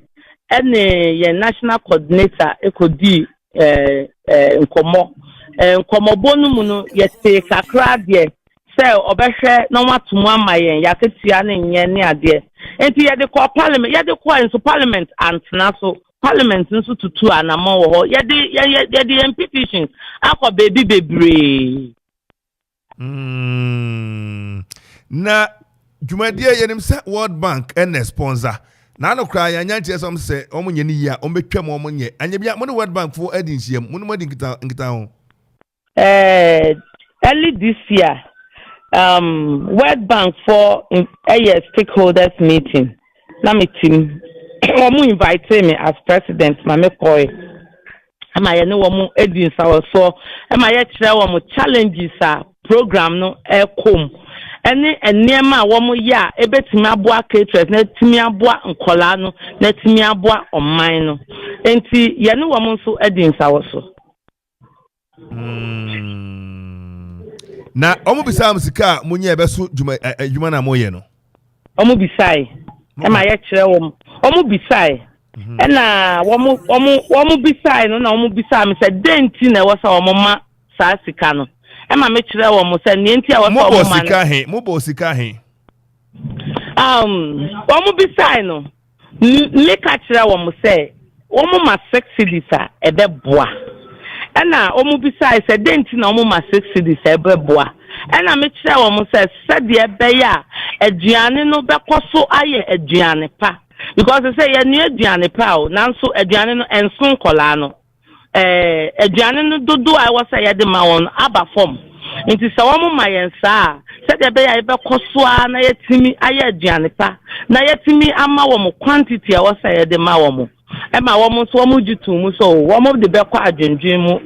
[SPEAKER 5] ɛne yɛn national coordinator ɛkɔdii ɛɛ ɛɛ nkɔmɔ. Nkɔmɔbɔ no mu no, yɛte kakra deɛ sɛ ɔbɛhwɛ na wato mu ama yɛn yɛaketua ne nyɛ ne adeɛ. Nti yɛde kɔ Parliament, yɛde kɔ nso Parliament antena so, Parliament nso tutu anammɔn wɔ hɔ. Yɛde yɛn petition akɔ beebi bebree.
[SPEAKER 2] Na Dwumadie yɛnim sɛ World Bank ɛna sponsor. Na ano koraa yɛanya nkyerɛ sɛ wɔn sɛ wɔn nyɛ ne yie a wɔn bɛtwa mu wɔn nyɛ. Anyɛ bia mo ne World Bank foɔ adi nhyiam, mo ne mo adi nkita nkita ho.
[SPEAKER 5] Early this year, World Bank foɔ ɛyɛ stakeholders meeting na me team wɔn invite me as president ma me kɔɛ ama yɛne wɔn adi nsawɔsoɔ, ɛma yɛkyerɛ wɔn challenges a program no ɛkɔ mu ɛne nneɛma a wɔn yɛ a ebetumi aboa caterers na etumi aboa nkɔlaa no na etumi aboa ɔman no. Nti yɛne wɔn nso adi nsawɔso.
[SPEAKER 2] Na wɔn bisa mo sika a mo nyɛ ɛbɛso dwuma ɛ adwuma na mo yɛ no.
[SPEAKER 5] Wɔn bisae ɛma yɛkyerɛ wɔn. Wɔn bisae ɛna wɔn bisae no na wɔn bisae mi sɛ den ti na ɛwɔ sɛ wɔn ma saa sika no, ɛma mi kyerɛ wɔn sɛ nea nti a ɛwɔ
[SPEAKER 2] Mo
[SPEAKER 5] sɛ
[SPEAKER 2] bɔ
[SPEAKER 5] wɔn ma no.
[SPEAKER 2] Sika he, mo bɔ sika he.
[SPEAKER 5] Wɔn bisae no, meka kyerɛ wɔn sɛ wɔn ma 6 cedis a ɛbɛboa, ɛna wɔn bisae sɛ den ti na wɔn ma 6 cedis a ɛbɛboa, ɛna mekyerɛ wɔn sɛ sɛdeɛ ɛbɛyɛ a aduane no bɛkɔ so ayɛ aduane pa, because sɛ yɛnua aduane pa o, nanso aduane no ɛnso nkɔlaa no, aduane no dodoɔ a ɛwɔ sɛ yɛde ma wɔn no aba fam. Nti sɛ wɔn ma yɛn saa a, sɛdeɛ ɛbɛyɛ a yɛbɛkɔ so ara na yɛtumi ayɛ aduane pa na yɛtumi ama wɔn quantity a ɛwɔ sɛ yɛde ma wɔn, ɛma wɔn nso wɔn gye to mu so wɔn de bɛkɔ adwendwen mu,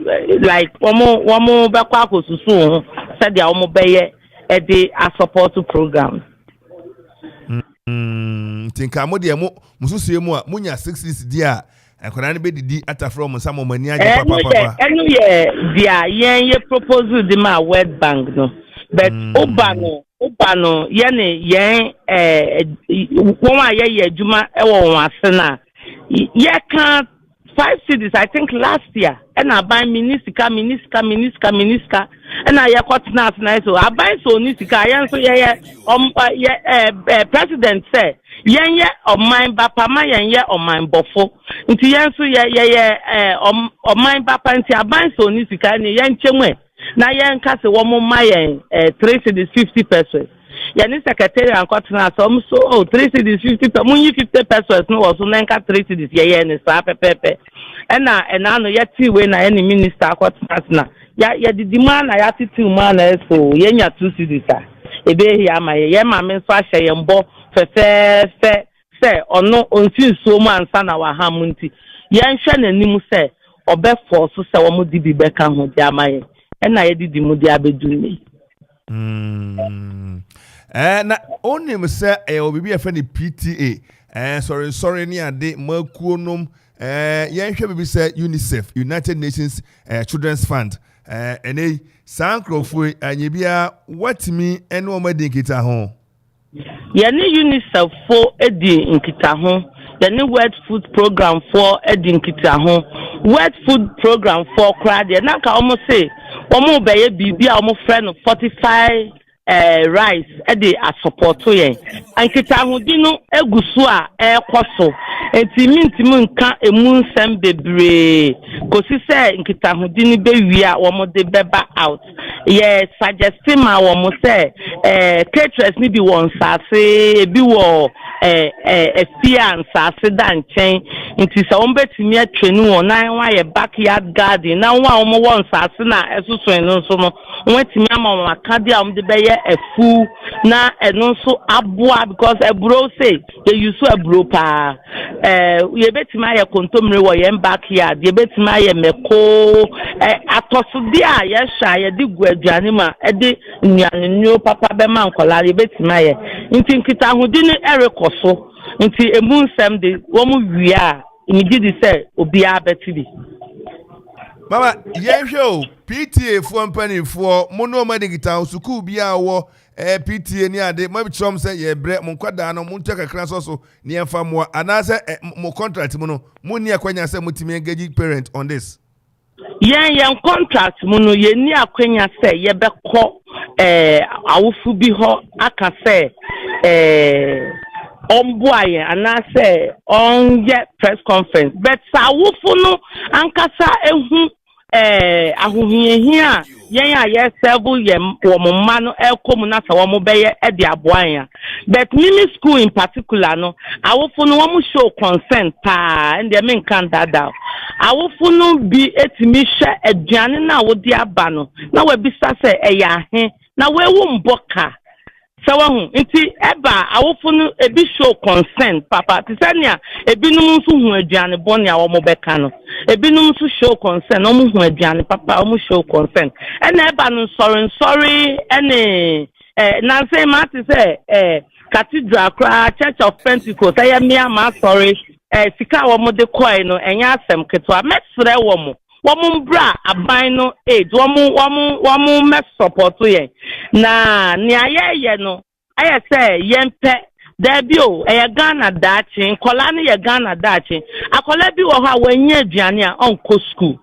[SPEAKER 5] like wɔn bɛkɔ akɔsusu ho sɛdeɛ wɔn bɛyɛ ɛde asupport program.
[SPEAKER 2] Nti nka mo deɛ mo susuo mu a mo nya 6 cedis di a, nkwadaa no bɛdidi atafrɛ wɔn nsa ma wɔn ani agye
[SPEAKER 5] Ɛno yɛ
[SPEAKER 2] papapapa.
[SPEAKER 5] Ɛno yɛ deɛ yɛn yɛ proposal de ma World Bank no, but woba no yɛne yɛn wɔn a yɛyɛ adwuma ɛwɔ wɔn ase na yɛka 5 cedis, I think last year, ɛna aban mi ni sika, mi ni sika, mi ni sika, mi ni sika, ɛna yɛkɔ tena ase na yɛ so aban so oni sika. Yɛn nso yɛyɛ ɔm ɛ yɛ ɛɛ ɛ president sɛ yɛn yɛ ɔman bapa ma yɛn yɛ ɔman bɔfo, nti yɛn nso yɛ yɛyɛ ɛɛ ɔm ɔman bapa. Nti aban so oni sika ni yɛn nkyɛn mu ɛ na yɛn ka sɛ wɔn ma yɛn 3 cedis 50 pesewas. Yɛne secretariat nkɔtena ase, ɔmo so, oh, 3 cedis 50 pe, mo nyi 50 pesewas no wɔ so na nka 3 cedis. Yɛyɛ ne saa pɛpɛɛpɛ, ɛna ɛna no yɛte wei na yɛne minister akɔtena ase na ya yɛdidi mu a na yɛatete mu a na ɛso yɛnya 2 cedis a ebe ama yɛ. Yɛn maame nso ahyɛ yɛn bɔ fɛfɛɛfɛ sɛ ɔno onsi nsuo mu ansa na waham mu, nti yɛnhwɛ n'anim sɛ ɔbɛfɔ so sɛ wɔn de bi bɛka ho de ama yɛn, ɛna yɛdidi mu de abɛdu ne.
[SPEAKER 2] Na onim sɛ ɛyɛ wɔ biribi a yɛfrɛ no PTA, sɔre nsɔre ne ade mmakuo nom, yɛnhwɛ biribi sɛ UNICEF, United Nations Children's Fund, ɛnɛ yi saa nkurɔfoɔ yi anyɛ biara watumi ɛne wɔn adi nkita ho.
[SPEAKER 5] Yɛne UNICEF fo di nkitaho, yɛne World Food Program foɔ di nkitaho. World Food Program foɔ koraa deɛ, na nka wɔn se wɔn bɛyɛ biribi a wɔn frɛ no fortify rice ɛde asupport yɛn. Nkitahodi no egu so a ɛrekɔ so, nti mintimi nka emu nsɛm bebree kòsi sɛ nkitahodi no bɛwie a wɔn de bɛba out. Yɛ suggest ma wɔn sɛ caterers no bi wɔ nsaase, ebi wɔ ɛɛ ɛɛ efie a nsaase da nkyɛn, nti sɛ wɔn bɛtumi atwene wɔn na wɔn ayɛ backyard garden, na wɔn a wɔn wɔ nsaase na ɛsoso no nso no, wɔn atumi ama wɔn akadeɛ a wɔn de bɛyɛ afuw na ɛno nso aboa, because aburo se yɛyi so aburo paa. Yɛbɛtumi ayɛ kontomire wɔ yɛn backyard, yɛbɛtumi ayɛ mɛko, atɔsodeɛ a yɛhwɛ a yɛde gu aduane mu a ɛde nnuane nnuro papa bɛma nkɔlaa, yɛbɛtumi ayɛ. Nti nkitahodi no ɛrekɔ so, nti emu nsɛm de wɔn wie a, megye di sɛ obiara bɛte bi.
[SPEAKER 2] Mama, yɛnhwɛ o, PTA foɔ mpanimfoɔ, mo ne ɔmo adi nkitaho? Sukuu bi a wɔ PTA ne ade, mo abikyerɛ wɔn sɛ yɛbrɛ mo nkwadaa no, mo ntua kakra nso so ne yɛmfa mmoa, anaasɛ mo contract mu no mo nni akwanya sɛ motumi engage parent on this?
[SPEAKER 5] Yɛn contract mu no, yɛnni akwanya sɛ yɛbɛkɔ awofo bi hɔ aka sɛ ɔmboa yɛn anaasɛ ɔnyɛ press conference, but sɛ awofo no ankasa ehu. eh, ahohiahia a yɛn a yɛsɛvo yɛn wɔn mma no ɛkɔ mu na sɛ wɔn bɛyɛ de aboa yɛn a. But mimi school in particular no, awofo no wɔn show concern paa, ɛndeɛ menka ndaadaa o. Awofo no bi etumi hwɛ aduane no a wɔde aba no na wɔabisa sɛ ɛyɛ ahe na wɔewu mbɔ ka sɛ wahu. Nti ɛba awofo no ebi show concern papa te sɛ nea ebinom nso hu aduane bɔ nea wɔn bɛka no, ebinom nso show concern, wɔn hu aduane papa, wɔn show concern. Ɛna ɛba no nsɔre nsɔre ɛne nansa maa te sɛ cathedral koraa, Church of Pentecost, ɛyɛ mmea maa sɔre sika a wɔn de kɔɛ no ɛnyɛ asɛm ketewa. Mɛsrɛ wɔn, wɔn mbra aban no aid, wɔn mɛ support yɛn na nea yɛyɛ no ayɛ sɛ yɛn pɛ daabi o. Ɛyɛ Ghana daakye, nkɔlaa no yɛ Ghana daakye. Akɔlaa bi wɔ hɔ a wɔnyɛ aduane a ɔnkɔ school.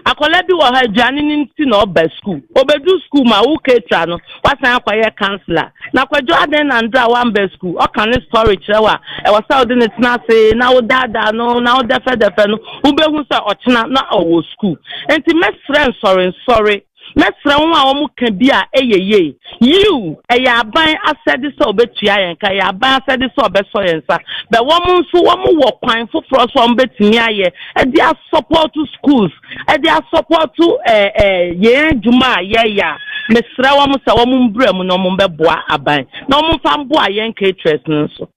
[SPEAKER 5] Akɔlaa bi wɔ hɔ, aduane no nti na ɔba school. Obedu school ma wo ketra no wasan akɔyɛ counselor na Kwadwo adan na ndra a wamba school, ɔka ne story kyerɛ wo a ɛwɔ sɛ wode ne tena ase na wodaadaa no na wodɛfɛdɛfɛ no, wobɛhu sɛ ɔkyena na ɔwɔ school. Nti mɛsrɛ nsɔre nsɔre, mɛsrɛ wɔn a wɔn ka bi a ɛyɛ yie yiw, ɛyɛ aban asɛde sɛ ɔbɛtua yɛn ka, ɛyɛ aban asɛde sɛ ɔbɛsɔ yɛn nsa bɛ. Wɔn nso wɔn wɔ kwan foforɔ so a wɔn bɛtumi ayɛ ɛde asupport schools, ɛde asupport ɛɛ ɛɛ yɛn adwuma a yɛyɛ a, mesrɛ wɔn sɛ wɔn mbura mu na wɔn bɛboa aban na wɔn mfa mboa yɛn caterers no nso.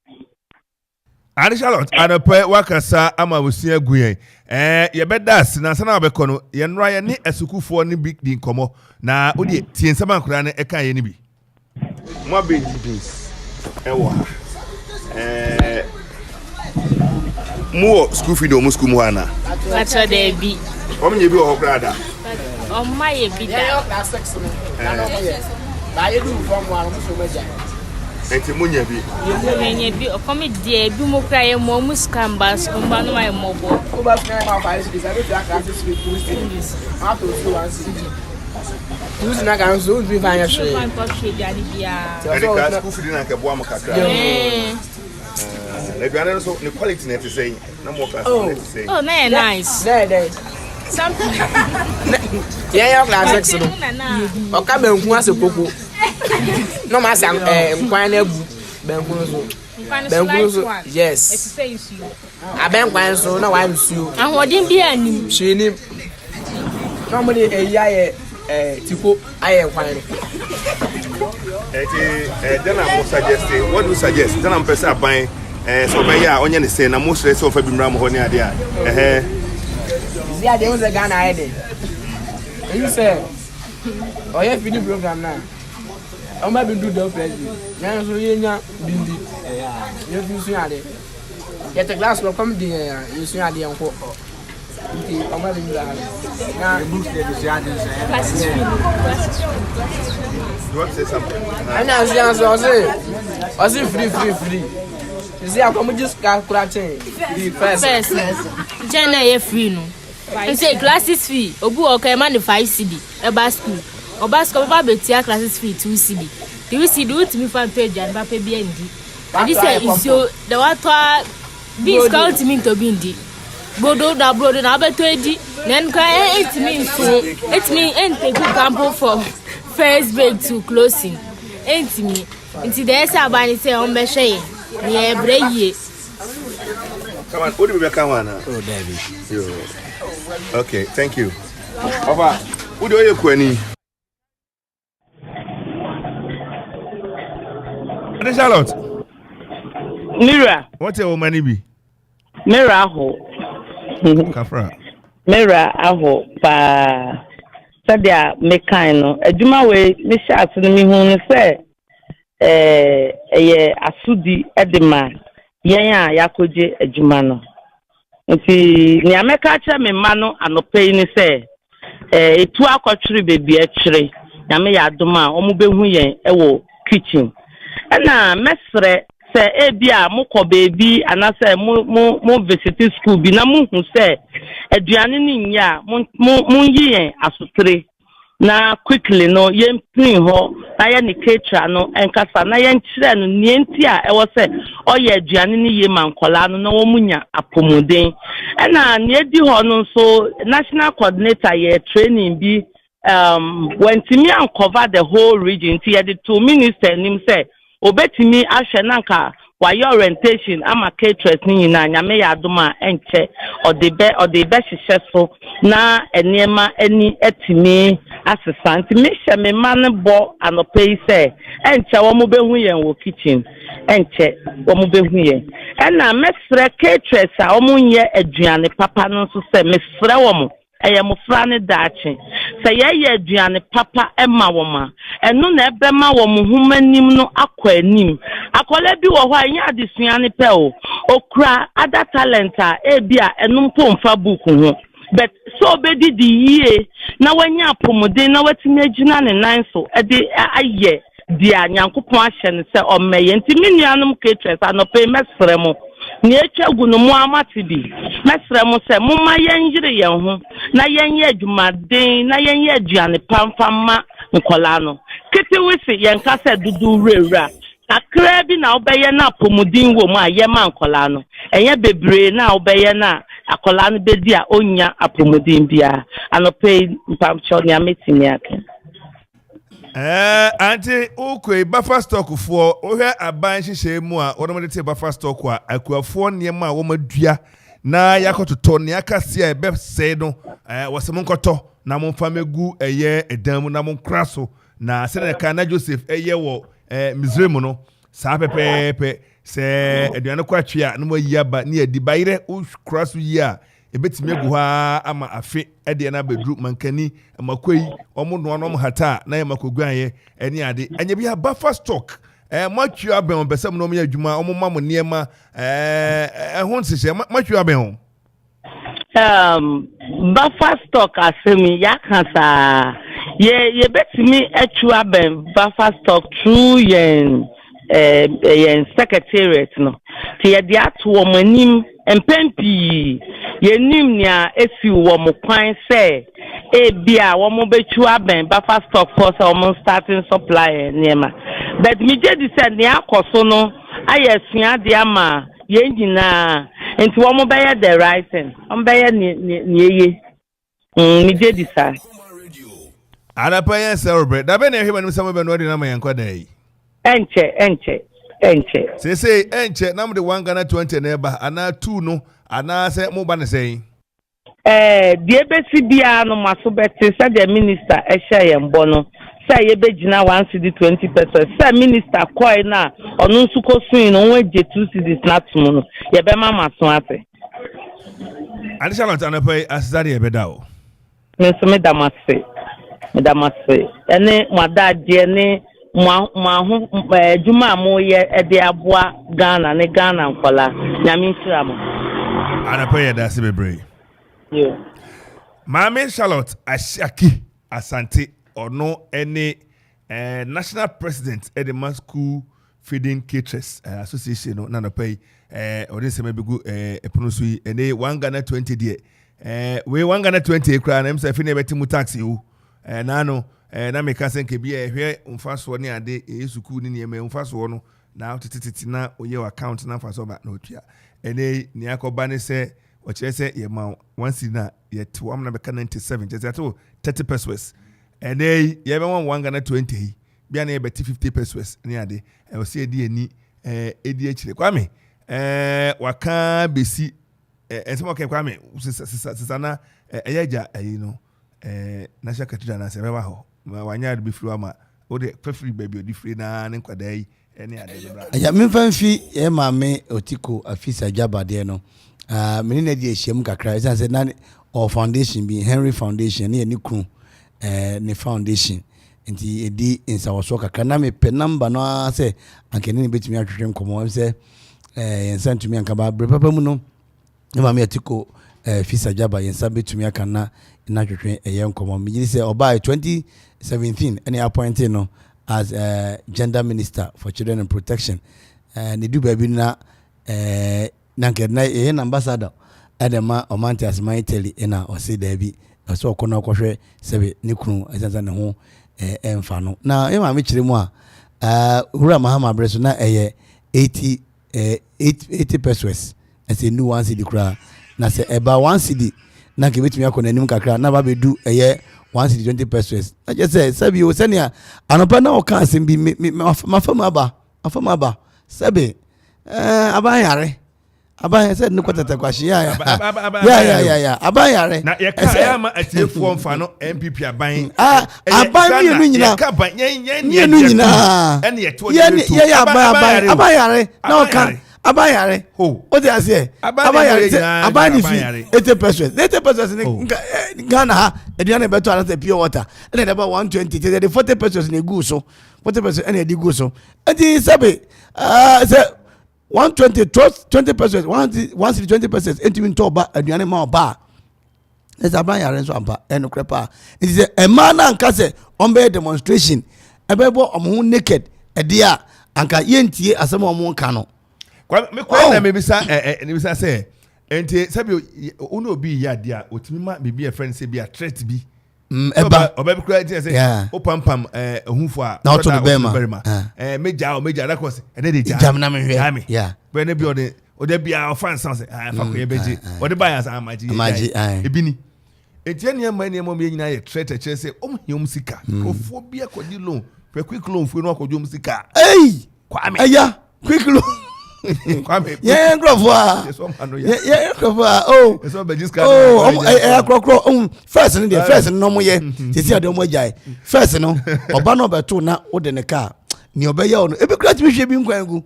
[SPEAKER 2] Ade Charlotte, anɔpɛ wakasa ama wosua gu yɛn. Yɛbɛda ase na ansa na wabɛkɔ no, yɛnnora yɛ ne asukuufoɔ no bi di nkɔmmɔ na wodeɛ tie nsɛm akora no ɛka yɛ no bi. Mo abɛdi beans ɛwɔ ha. Mo wɔ school feed wɔ mo school mu hɔ ana?
[SPEAKER 6] Pakyɛ, daabi.
[SPEAKER 2] Wɔn nyɛ bi wɔ hɔ koraa da?
[SPEAKER 6] Ɔmma yɛ bi da.
[SPEAKER 7] Yɛyɛ class six no na ɔmo yɛ baayɛ du fam a ɔmo so ɔmo agya.
[SPEAKER 2] Nti mo nya bi?
[SPEAKER 6] Yɛnyɛ bi. Ɔkɔm deɛ, ebi mu kora yɛ mɔ ɔmo sika mba so mba no ayɛ mmɔbɔ.
[SPEAKER 7] Wo ba sika yɛ ma 5 cedis, ɛbi tua class six with 2 cedis, ato nsuo 1 cedi, 2 cedi na kan so ntumi fa nyɛ hwee.
[SPEAKER 6] Fa nkɔ hwee, aduane biara.
[SPEAKER 2] Ɛde ka school feed na nkɛboa mo kakra.
[SPEAKER 6] Ɛɛ.
[SPEAKER 2] Na aduane no so ne quality na ɛte sɛ na mo class na ɛte sɛ?
[SPEAKER 6] Oh, na yɛ nice.
[SPEAKER 7] Na yɛ dɛ.
[SPEAKER 6] Something.
[SPEAKER 7] Yɛn yɛ class six no, ɔka banku asɛ koko na ɔmo asa nkwan no agu banku no so. Banku no so, yes, abɛnkwan so na wayɛ nsuo.
[SPEAKER 6] Ahoɔden bi anim.
[SPEAKER 7] Hwee nim na ɔmo de eyi ayɛ tiko ayɛ nkwan no.
[SPEAKER 2] Ɛti dɛn na mo suggest? What do you suggest? Dɛn na mo pɛ sɛ aban sɛ ɔbɛyɛ a ɔnyɛ ne sɛ na mo srɛ sɛ ɔfa bi mmra mo hɔ ne adeɛ a ɛhɛn?
[SPEAKER 7] Sisi adeɛ ho sɛ Ghana ayɛ de eyi sɛ ɔyɛ feeding program na ɔmo bɛ bi du dɔw president yɛn nso yɛnya bi ndi, yɛn nso sua ade. Yɛte class wɔ kɔm di yɛn a yɛsua adeɛ nkɔ nti ɔmo bɛ bi mbra ha na.
[SPEAKER 6] Classes free, classes free, classes free.
[SPEAKER 2] You want to say something?
[SPEAKER 7] Ɛna nso yɛn nso ɔse free, free, free. Sisi akɔm gye sika kura kyɛn free first.
[SPEAKER 6] First nkyɛn na ɛyɛ free no nse classes fee, obi wɔ ɔka ɛma ne 5 cedi ɛba school, ɔba school ɔbɛba abɛtua classes fee 2 cedi, 3 cedi, wotumi fa ntɔ aduane papa bi andi adi sɛ nsuo da watɔ a beans ka wotumi ntɔ bi ndi, brodo na brodo na wabɛtɔ edi na ɛno kora ɛntumi nso ɛntumi ɛntake kampo from first break to closing, ɛntumi. Nti deɛ ɛsɛ aban ne sɛ ɔmbɛhwɛ yɛn na yɛbrɛ yie.
[SPEAKER 2] Come on, what do we become one?
[SPEAKER 3] Oh, David.
[SPEAKER 2] Yo. Okay, thank you. Papa, what do you kwani? Ade Charlotte.
[SPEAKER 5] Mira.
[SPEAKER 2] What a woman bi?
[SPEAKER 5] Mira aho.
[SPEAKER 2] Kafra.
[SPEAKER 5] Mira aho paa. Sɛdeɛ mekan no, adwuma wei mehyɛ ase no, mehu no sɛ ɛyɛ asodi de ma yɛn a yɛakɔgye adwuma no. Nti nea mɛka kyerɛ me mma no anɔpa yi ne sɛ etu akɔtwere beebi ɛtwere, Nyame yɛ adom a wɔn bɛhu yɛn ɛwɔ kitchen. Ɛna mɛsrɛ sɛ ebi a mokɔ beebi anaasɛ mo visit school bi na mohu sɛ aduane no nyɛ a, mo mo monyi yɛn asotire. Na quickly no yɛmpini hɔ na yɛne caterer no nkasa na yɛnkyerɛ no nea nti a ɛwɔ sɛ ɔyɛ aduane no yie ma nkɔlaa no na wɔn nya apɔmuden. Ɛna nea edi hɔ no nso, national coordinator yɛ training bi, wɔntumi ancover the whole region, nti yɛde to minister anim sɛ obetumi ahwɛ na nka wayɛ orientation ama caterers ne nyinaa. Nyame yɛ adom a, ɛnkyɛ ɔde bɛ hyehyɛ so na nneɛma ani atumi asesa. Nti mehyɛ me mma no bɔ anɔpa yi sɛ ɛnkyɛ wɔn bɛhu yɛn wɔ kitchen, ɛnkyɛ wɔn bɛhu yɛn. Ɛna mɛsrɛ caterers a wɔn nyɛ aduane papa no nso sɛ mesrɛ wɔn, ɛyɛ mmɔfra ne daakye. Sɛ yɛyɛ aduane papa ma wɔn a, ɛno na ɛbɛma wɔn nhoma anim no akɔ anim. Akwadaa bi wɔ hɔ a, ɛnyɛ adesua ne pɛ o, okura other talent a ebi a ɛno mpo mfa book ho, but sɛ ɔbɛdidi yie na wanya apɔmuden na watumi agyina ne nan so ɛde ayɛ deɛ Nyankopɔn ahyɛ no sɛ ɔmmɛyɛ. Nti me nuanom caterers, anɔpɛ yi mɛsrɛ mo, nea atwa gu no mo amate bi, mɛsrɛ mo sɛ momma yɛnyere yɛn ho na yɛnyɛ adwumaden na yɛnyɛ aduane pamfa ma nkɔlaa no. Ketewese yɛnka sɛ dodo wurawura kakraa bi na wobɛyɛ na apɔmuden wɔ mu a yɛma nkɔlaa no, ɛnyɛ bebree na wobɛyɛ na akɔlaa no bɛdi a ɔnnya apɔmuden biara. Anɔpɛ yi, mpamkyɛw, nea mɛtumi aka.
[SPEAKER 2] Ante wokɔ buffer stock foɔ, wohwɛ aban nhyehyɛe mu a wɔn de te buffer stock a, akuafoɔ nneɛma a wɔn adua na yɛakɔtotɔ nea aka se a ɛbɛsɛe no, wɔsɛ mo nkɔtɔ na momfa mɛgu ɛyɛ ɛdan mu na monkora so. Na sɛdeɛ ka na Joseph ɛyɛ wɔ Misraim no, saa pɛpɛɛpɛ sɛ aduane kɔ atwe a na moayi aba ne yɛdi bayerɛ, wokora so yie a, ebetumi agu hɔ ara ama afe ɛdeɛ no abɛduru. Mankani mako yi, ɔmo noa no, ɔmo hata a na yɛ mako guanyɛ ɛne ade. Ɛnyɛ bi a buffer stock mo atwi abɛn wɔn pɛ sɛ mo na ɔmo yɛ adwuma, ɔmo ma mo nneɛma ɛho nhyehyɛ, mo atwi abɛn wɔn.
[SPEAKER 5] Buffer stock asɛm yi yɛaka saa, yɛbɛtumi atwi abɛn buffer stock through yɛn secretariat no, nti yɛde ato wɔn anim mpɛn pii. Yɛnim nea esi wɔn kwan sɛ ebi a wɔn bɛtwi abɛn buffer stock fɔ sɛ wɔn starting supply nneɛma, but megye di sɛ nea akɔ so no ayɛ asuadeɛ ama yɛn nyinaa, nti wɔn bɛyɛ the right thing, wɔn bɛyɛ nea eye. Megye di saa.
[SPEAKER 2] Anapa yɛn sɛ ɔbrɛ dabe na ɛhwɛ m'anim sɛ mobɛ no ɔde nama yɛn nkɔda yi.
[SPEAKER 5] Ɛnkyɛ, ɛnkyɛ, ɛnkyɛ.
[SPEAKER 2] Seesei ɛnkyɛ na mode 1 Ghana 20 na ɛba anaa two no anaasɛ moba ne sɛn?
[SPEAKER 5] Deɛ ebesi biara no, mo aso bɛte. Sɛdeɛ minister ɛhyɛ yɛn bɔ no sɛ yɛbɛgyina 1 cedi 20 pesewas, sɛ minister kɔɛ no a ɔno nso kɔ sui no wɔn agye 2 cedis n'atom no, yɛbɛma mo aso ate.
[SPEAKER 2] Ade Charlotte, anapa yi asesa deɛ ɛbɛda o.
[SPEAKER 5] Me nso meda mo ase, meda mo ase ɛne mo adagyeɛ ne mo aho adwuma a moyɛ ɛde aboa Ghana ne Ghana nkɔla. Nyame nhyira mo.
[SPEAKER 2] Anapa yi yɛda ase bebree.
[SPEAKER 5] Yo.
[SPEAKER 2] Maame Charlotte Asiaki Asante, ɔno ne national president ɛde ma School Feeding Caterers Association no, na anɔpa yi ɔde nsɛm abɛgu ɛpono so yi. Ɛne 1 Ghana 20 deɛ, wei 1 Ghana 20 koraa na ɛm sɛ afei na yɛbɛte mu tax o. Naano na meka sɛ nka bi a ɛhwɛ mfasoɔ ne ade ɛyɛ sukuu ne nneɛma mfasoɔ no na wotetetete na woyɛ wɔ account na mfasoɔ ba na otua. Ɛne nea akɔba ne sɛ ɔkyerɛ sɛ yɛma 1 cedi na yɛte wɔn na bɛka 97, kyerɛ sɛ yɛate 30 pesewas. Ɛnɛ yi yɛbɛma 1 Ghana 20 yi bia na yɛbɛte 50 pesewas ne ade. Ɛwɔ sɛ yɛde ani ɛdi akyire. Kwame, waka bɛsi ɛnsɛm ɔkɛ. Kwame, sisa sisa sisa na ɛyɛ agya ɛyi no National Cathedral na sɛ ɛbɛba hɔ ma wanyɛ ade bɛfiri hɔ ama wode fafiri baabi a ɔde firi naa ne nkwadaa yi ɛne ade no bra.
[SPEAKER 3] Ɛyà, memfa mfi yɛn maame Otiko Afisa Gyabadeɛ no, mene no adi ahyiam kakra ɛsiane sɛ na ɔwɔ foundation bi, Henry Foundation, ne yɛ ne kunu ne foundation, nti ɛdi nsawɔsoɔ kakra na mepɛ number no ara sɛ anka ne ne bɛtumi atwetwe nkɔmmɔ. Ɛm sɛ yɛn nsa ntumi anka ba berɛ papa mu no, ne maame Atiko Fisa Gyaba, yɛn nsa bɛtumi aka na na twetwe ɛyɛ nkɔmmɔ. Megye di sɛ ɔbaa 2017 ɛne appointed no as gender minister for children and protection. Ne du baabi na na nka na yɛyɛ na ambassador ɛde ma ɔmante aseman Italy, ɛna ɔse daabi. Ɛsɛ ɔkɔ na ɔkɔhwɛ sɛbe ne kunu ɛsiane sɛ ne ho ɛmfa no. Na yɛ maame kyerɛ mu a, Wura Mahama berɛ so na ɛyɛ 80 80 pesos ɛsɛ nnu one cedi koraa. Na sɛ ɛba one cedi na nka ebetumi akɔ n'anim kakra na ba bɛdu ɛyɛ one cedi 20 pesos. Na kyerɛ sɛ sɛbi o sɛnea anɔpa na ɔka asɛm bi me me mafa mu aba mafa mu aba sɛbe ɛɛ aban yare. Aban sɛ ne kɔ tɛtɛ kwahye ya ya ya ya ya ya aban yare.
[SPEAKER 2] Na yɛ ka yɛ ama atiefoɔ nfa no NPP aban.
[SPEAKER 3] Mm, ah, aban mmienu nyinaa
[SPEAKER 2] yɛ ka ban yɛn yɛn
[SPEAKER 3] mmienu nyinaa
[SPEAKER 2] ɛne yɛ to
[SPEAKER 3] yɛ yɛ yɛ aban aban aban yare na ɔka aban yare o ti aseɛ aban yare sɛ aban ne fi 80%, 80% ne oh. eh, Ghana ha aduane bɛtɔ anasɛ pure water ɛna ɛde ba 120 kyɛ sɛ de 40% na egu so, 40% ɛna ɛde gu so. Ɛti sɛbi ɛɛ sɛ 120, 20%, 1 cedi 20% ntumi ntɔ ɔba aduane ma ɔba a ɛsɛ aban yare nso ampa. Ɛnokorɛ paa. Nti sɛ mmaa no anka sɛ ɔmbɛyɛ demonstration, ɛbɛbɔ ɔmo ho naked ɛdeɛ a, anka yɛntie asɛm a ɔmo nka no.
[SPEAKER 2] Me kwan na mebisa ɛ ɛ mebisa sɛ nti sɛbi wo ne obi yɛ adeɛ a otumi ma biribi a ɛfrɛ no sɛ bi a threat bi
[SPEAKER 3] ɛba
[SPEAKER 2] ɔbɛ bi kura ti sɛ o pampam ɛɛ ohunfo a
[SPEAKER 3] na ɔtɔ ne bɛrima
[SPEAKER 2] ɛɛ megya o megya adakɔ sɛ ɛnɛ de gya
[SPEAKER 3] gya na mehwɛ
[SPEAKER 2] gya mi bɛn ne bi ɔde ɔde bia ɔfa nsa sɛ ɛɛ fa kɔyɛ bɛgye ɔde ba yɛ asa amagye yɛ gya ebi ni eti nneɛma nneɛma mu yɛ nyinaa yɛ threat ɛkyerɛ sɛ ɔmo hia ɔmo sika. Nkurɔfoɔ bi akɔgye loan fɛ quick loan fue no akɔgye ɔmo sika.
[SPEAKER 3] Ɛyi
[SPEAKER 2] Kwame
[SPEAKER 3] ɛya quick loan.
[SPEAKER 2] Kwame
[SPEAKER 3] yɛn nkurɔfoɔ a yɛn nkurɔfoɔ a o o ɔmo ɛyɛ korɔkorɔ ɔmo first no deɛ, first no na ɔmo yɛ sisi adeɛ ɔmo agyae. First no, ɔba no ɔbɛto na ɔde ne kaa nea ɔbɛyɛ ɔno ebi kura tumi hwɛ bi nkwan gu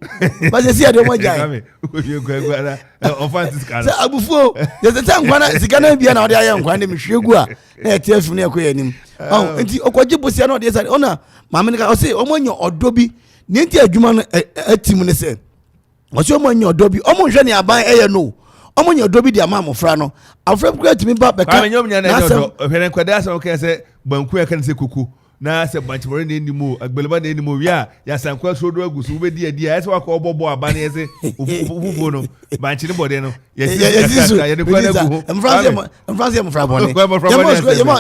[SPEAKER 3] ba sisi adeɛ ɔmo agyae sɛ abufuo yɛsɛ sɛ nkwan na sika na bia na ɔde ayɛ nkwan de mehwie gu a na yɛte afim na yɛkɔ yɛ anim ɔn. Nti ɔkɔgye bosia na ɔde yɛ sɛ ɔna maame no ka ɔse ɔmo anya ɔdɔ bi ne nti adwuma no atim ne sɛ ɔsɛ ɔmo anya ɔdɔ bi, ɔmo nhwɛ ne aban ɛyɛ no, ɔmo anya ɔdɔ bi de ama amofra no. Abofra bi kura tumi ba bɛka
[SPEAKER 2] n'asɛm. Ɔhwɛ ne nkwadaa asɛm kɛ sɛ banku ɛka ne sɛ koko na sɛ bankyemɔre na anim o, agbelema na anim o, wie a yɛasankwa soro do agu so wobɛdi adi a ɛsɛ wakɔ ɔbɔbɔ aba no yɛsɛ fufuo no bankye ne bɔdeɛ no
[SPEAKER 3] yɛsi so
[SPEAKER 2] yɛde kwan agu ho.
[SPEAKER 3] Mfra sɛ mmɔfra bɔne yɛmɔ sukuu yɛmɔ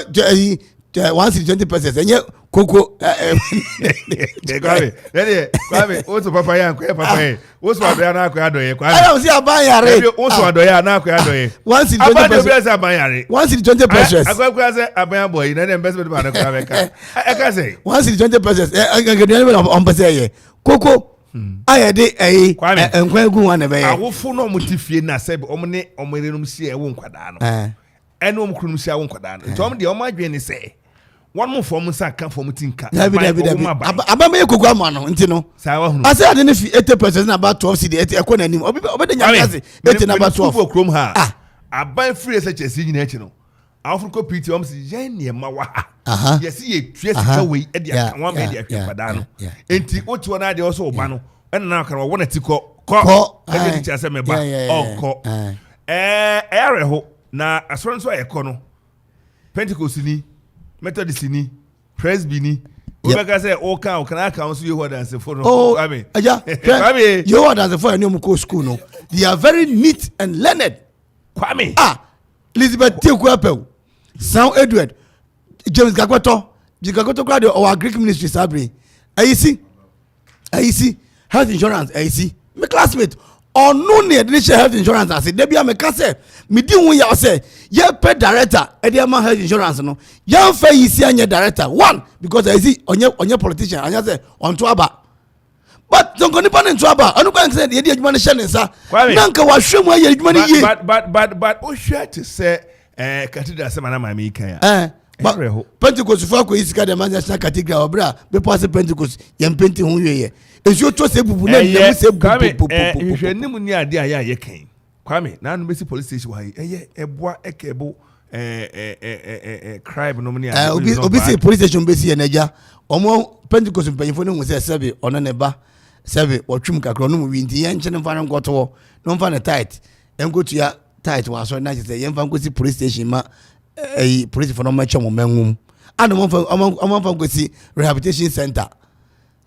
[SPEAKER 3] ɛyi 1 cedi 20 pesewas ɛnyɛ koko.
[SPEAKER 2] Kwame ɛdeɛ Kwame woso papa yɛ ankɔyɛ papa yɛ woso adɔyɛ anaa akɔyɛ adɔyɛ Kwame.
[SPEAKER 3] Ɛyà wò si aban yare.
[SPEAKER 2] Ɛbi woso adɔyɛ anaa akɔyɛ adɔyɛ.
[SPEAKER 3] 1 cedi 20
[SPEAKER 2] Aban de
[SPEAKER 3] pesewas.
[SPEAKER 2] obi ɛsɛ aban yare.
[SPEAKER 3] 1 cedi 20 pesewas.
[SPEAKER 2] Akɔyɛ sɛ aban abɔ yi na ɛdɛ mbɛsɛ bɛ de ba ne kora bɛka ɛka sɛ.
[SPEAKER 3] 1 cedi 20 pesewas ɛ ɛ nkaduane bɛ na ɔmpɛ sɛ ɛyɛ koko a yɛde ɛyi
[SPEAKER 2] Kwame.
[SPEAKER 3] ɛ nkwan gu ho a na ɛbɛyɛ.
[SPEAKER 2] Awofo na ɔmo te fie na sɛ ɔmo ne ɔmo yerenom si ɛwo nkwadaa no ɛne ɔmo kununom si awo nkwadaa no, nti ɔmo deɛ ɔmo adwene ne sɛ wɔn mo fɔm nsa nka fɔm ti nka.
[SPEAKER 3] Dabi dabi
[SPEAKER 2] ɔmo
[SPEAKER 3] dabi
[SPEAKER 2] mu aban.
[SPEAKER 3] Aban bɛyɛ koko ama no nti no
[SPEAKER 2] saa wahunu.
[SPEAKER 3] Ase ade ne fi 80% na aba 12 cedi ɛti ɛkɔ n'anim ɔbi ɔbɛ de nyame ase 80 na aba 12.
[SPEAKER 2] Wɔ kurom ha
[SPEAKER 3] Ah.
[SPEAKER 2] aban firi ɛsɛ kyɛse nyinaa akyi no, awofo kɔ pt wɔn sɛ yɛn nneɛma wɔ ha yɛsi yɛ tua sika wei ɛde aka wɔn ama ɛde ahwɛ nkwadaa no. Nti wote hɔ n'adeɛ ɔsɛ ɔba no ɛna na ɔka no ɔwɔ n'ati kɔ kɔ
[SPEAKER 3] Kɔ,
[SPEAKER 2] ɛde
[SPEAKER 3] aye.
[SPEAKER 2] ti kyerɛ sɛ mɛba ɔnkɔ. Ɛyɛ awerɛho na asɔre nso a yɛkɔ no, Pentecost ni, Methodist ni, Presby ni, wobɛka sɛ woka wo kana aka wo nso Yehowa Dansefo no.
[SPEAKER 3] Oh.
[SPEAKER 2] Kwame.
[SPEAKER 3] Ɛja
[SPEAKER 2] Kwame.
[SPEAKER 3] hwɛ, Yehowa Dansefo a ɛne ɔmo kɔ school no, they are very neat and learned.
[SPEAKER 2] Kwame.
[SPEAKER 3] Ah, Elizabeth Teku Apɛw, Sam Edward, James Gagbɛtɔ, James Gagbɛtɔ kora deɛ ɔwɔ agric ministry saa bere ɛyi si ɛyi si health insurance ɛyi si me classmate ɔno ne yɛde ne hyɛ health insurance ase. Dabi a meka sɛ medi ho yaw sɛ yɛpɛ director ɛde ama health insurance no, yɛmfa yi si anyɛ director one because ɛyi si ɔnyɛ politician anyɛ sɛ ɔnto aba, but nka nipa ne nto aba ɔno kwan sɛ yɛde adwuma no hyɛ ne nsa
[SPEAKER 2] Kwame.
[SPEAKER 3] na nka wahwɛ mu ayɛ adwuma no yie.
[SPEAKER 2] But wohwɛ te sɛ cathedral sɛ mana maame yi kan a
[SPEAKER 3] ba
[SPEAKER 2] ɛyɛ awerɛho.
[SPEAKER 3] Pentecost fo akɔyi sika de ma National Cathedral ɔbrɛ a bepɔ ase Pentecost yɛn penti ho wie yɛ nsuo tɔ sɛ bubu na nam sɛ
[SPEAKER 2] Kwame
[SPEAKER 3] bububububu.
[SPEAKER 2] Nhwehwɛnim ne adeɛ a yɛ a yɛkan Kwame naanu bɛsi police station wɔ ha yi ɛyɛ ɛboa ɛkɛ ɛbo ɛɛ ɛɛ ɛɛ ɛɛ crime nom ne adeɛ.
[SPEAKER 3] Obi si police station bɛsi yɛn agya ɔmo Pentecost mpanyinfo no hu sɛ sɛbi ɔno ne ba sɛbi wɔtwum kakra ɔno mu wi nti yɛn nkyɛn nfa no nkɔtoɔ na ɔmfa ne tithe nkotua tithe wɔ asɔre na kyerɛ sɛ yɛmfa nkɔsi police station ma ɛyi polisifoɔ no ɔmɛkyɛ ɔmo mɛnwom ana ɔmo nfa nkɔsi rehabilitation center.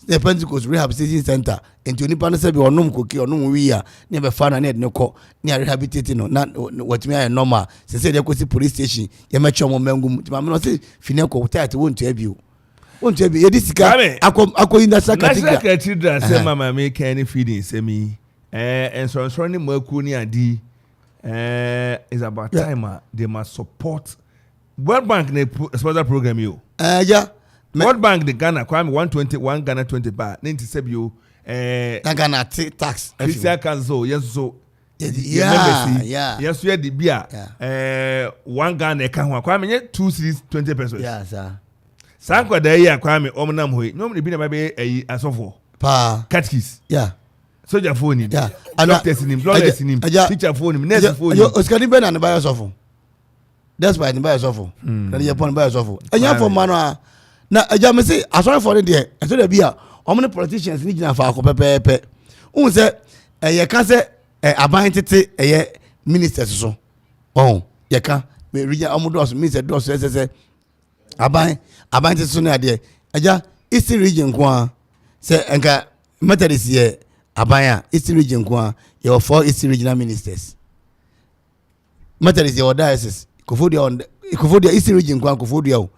[SPEAKER 3] Sɛ Pentecost Rehabilitation Center nti onipa no sɛbi ɔnom koke ɔnom wii a ne yɛbɛfa no ne yɛde no kɔ ne yɛrehabilitate no na watumi ayɛ normal. Sɛ sɛ yɛde kɔsi police station yɛmɛkyɛ ɔmo mmangu mu nti maame no ɔse fi ne kɔ tight wontua bio wontua bio yɛde sika akɔ akɔ yi national cathedral.
[SPEAKER 2] National cathedral sɛ ma maame kan ne feeding nsɛm yi ɛɛ nsɔrɔnsɔrɔ ne mmakuo ne adi ɛɛ is about time a they must support World Bank na sponsor program yi o.
[SPEAKER 3] Ɛɛ ya.
[SPEAKER 2] World Bank de Ghana Kwame 120 1 Ghana 20 ba ne nti sɛ bio
[SPEAKER 3] ɛɛ. Na Ghana te tax.
[SPEAKER 2] Christian Council yɛn nso so. Yɛ members yi yɛn nso yɛ de bi a ɛɛ 1 Ghana ɛka ho a Kwame nyɛ 2 cedis 20 pesos.
[SPEAKER 3] Yeah, saa.
[SPEAKER 2] Saa nkwadaa yi a Kwame wɔn nam hɔ yi nyɛ wɔn de bi na ba bɛyɛ ɛyi asɔfoɔ.
[SPEAKER 3] Paa.
[SPEAKER 2] Catechist.
[SPEAKER 3] Yeah.
[SPEAKER 2] Sojafoɔ nim. Yeah. Doctors nim, lawyers nim, teacherfoɔ nim, nursefoɔ nim.
[SPEAKER 3] Osikani bɛ na ne ba yɛ sɔfo. Despite ne ba yɛ sɔfo na ne yɛ pɔn ne ba yɛ sɔfo ɛnyɛ fɔ mma no a na agya mi se asɔrefo no deɛ ɛtɔ da bi a wɔn ne politicians ne gyina faako pɛpɛɛpɛ n sɛ ɛyɛ ka sɛ ɛ aban tete ɛyɛ ministers so ɔn yɛ ka region wɔn dɔɔso ministers dɔɔso ɛsɛ sɛ aban aban tete so ne adeɛ agya eastern region nko a sɛ nka Methodist yɛ aban a eastern region nko a yɛwɔ four eastern regional ministers. Methodist yɛwɔ diocese Koforidua wɔ Koforidua Eastern region kwan Koforidua o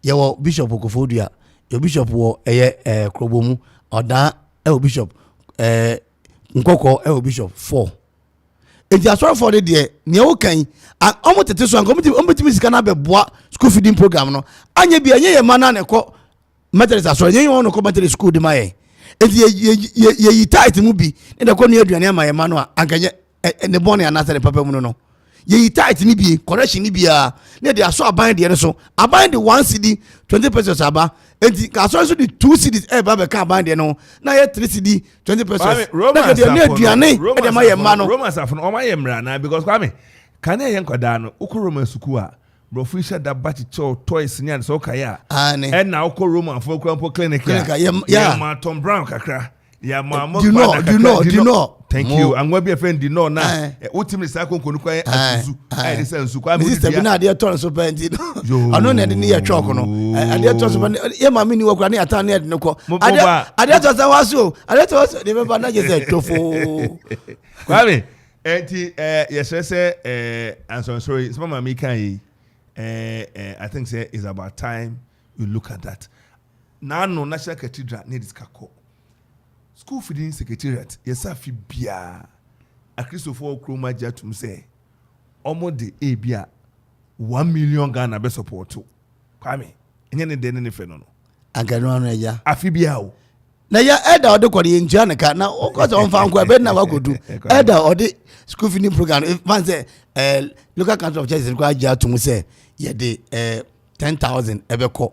[SPEAKER 3] yɛwɔ bishop wɔ Koforidua yɛwɔ bishop wɔ ɛyɛ ɛɛ Krobo mu ɔdan ɛwɔ bishop ɛɛ Nkɔkɔ ɛwɔ bishop four eti asɔrɔfoɔ de deɛ nea ɛwɔ kan yi wɔn tete so anka wɔn betumi sika no abɛboa school feeding program no anyɛ bi ɛnyɛ yɛn mma no na ɛkɔ Methodist asɔre yɛn wɔn kɔ Methodist school de ma yɛn eti yɛ yɛ yɛ yɛyi tithe mu bi ne de kɔ nua aduane ama yɛn ma no a anka nyɛ ɛ ne bɔne anaasɛ ne papa mu no no yɛyi tithe ne bi correction ne biara ne de asɔ aban deɛ no so aban de one cedi 20 pesos aba eti ka asɔre nso de two cedis ɛba bɛka aban deɛ no na yɛ three cedi 20 pesos na ka deɛ ne aduane ɛde ma yɛn ma no.
[SPEAKER 2] Roman asafo no wɔn ayɛ mmara na because Kwame kane yɛ nkwadaa no wokɔ Roman sukuu a Borɔfo yi hyɛ da ba kyekyɛw toys ne ade sɛ wokae a.
[SPEAKER 3] Aane.
[SPEAKER 2] Ɛna wokɔ Romanfoɔ kura mpo clinic a.
[SPEAKER 3] Clinic a yɛ yɛ.
[SPEAKER 2] Yɛma Tom Brown kakra. Yɛma mo
[SPEAKER 3] Dinɔ
[SPEAKER 2] powder kakra.
[SPEAKER 3] dinɔ dinɔ.
[SPEAKER 2] Thank you. Anwa bi a yɛfrɛ no dinɔ na wotumi de saa konko no kwan asusu a yɛde sɛ nsu kwan
[SPEAKER 3] mi sista bi na adeɛ tɔ ne so pɛ nti ɔno na ɛde ne yɛ chalk no adeɛ tɔ so pɛ yɛ maame ni wɔ kura ne yɛatan ne yɛde ne kɔ adeɛ adeɛ tɔ sɛ waso adeɛ tɔ so deɛ bɛba na gye sɛ twofoo.
[SPEAKER 2] Kwame Enti eh, yɛsrɛ sɛ eh, ansɔnsɔre yi, nsɛm a maame yi kaa yi, eh, eh, I think sɛ it's about time we look at that. N'ano National Cathedral ne yɛde sika kɔ. School feeding secretariat, yɛsɛ afe biara, Akristofoɔ wɔ kurom agye atum sɛ wɔn de ebi a 1 million Ghana bɛ support. Kwame, ɛnyɛ ne dɛ ne ne fɛ no no.
[SPEAKER 3] Anka ɛno ano agya.
[SPEAKER 2] Afe biara o.
[SPEAKER 3] Na yɛ ɛda ɔde kɔ no yɛntua ne ka na ɔkɔ sɛ ɔmfa nkɔ ɛbɛ na wakɔdu ɛda ɔde school feeding program no fan sɛ ɛɛ local council of churches kɔ agye atum sɛ yɛde ɛɛ 10,000 ɛbɛkɔ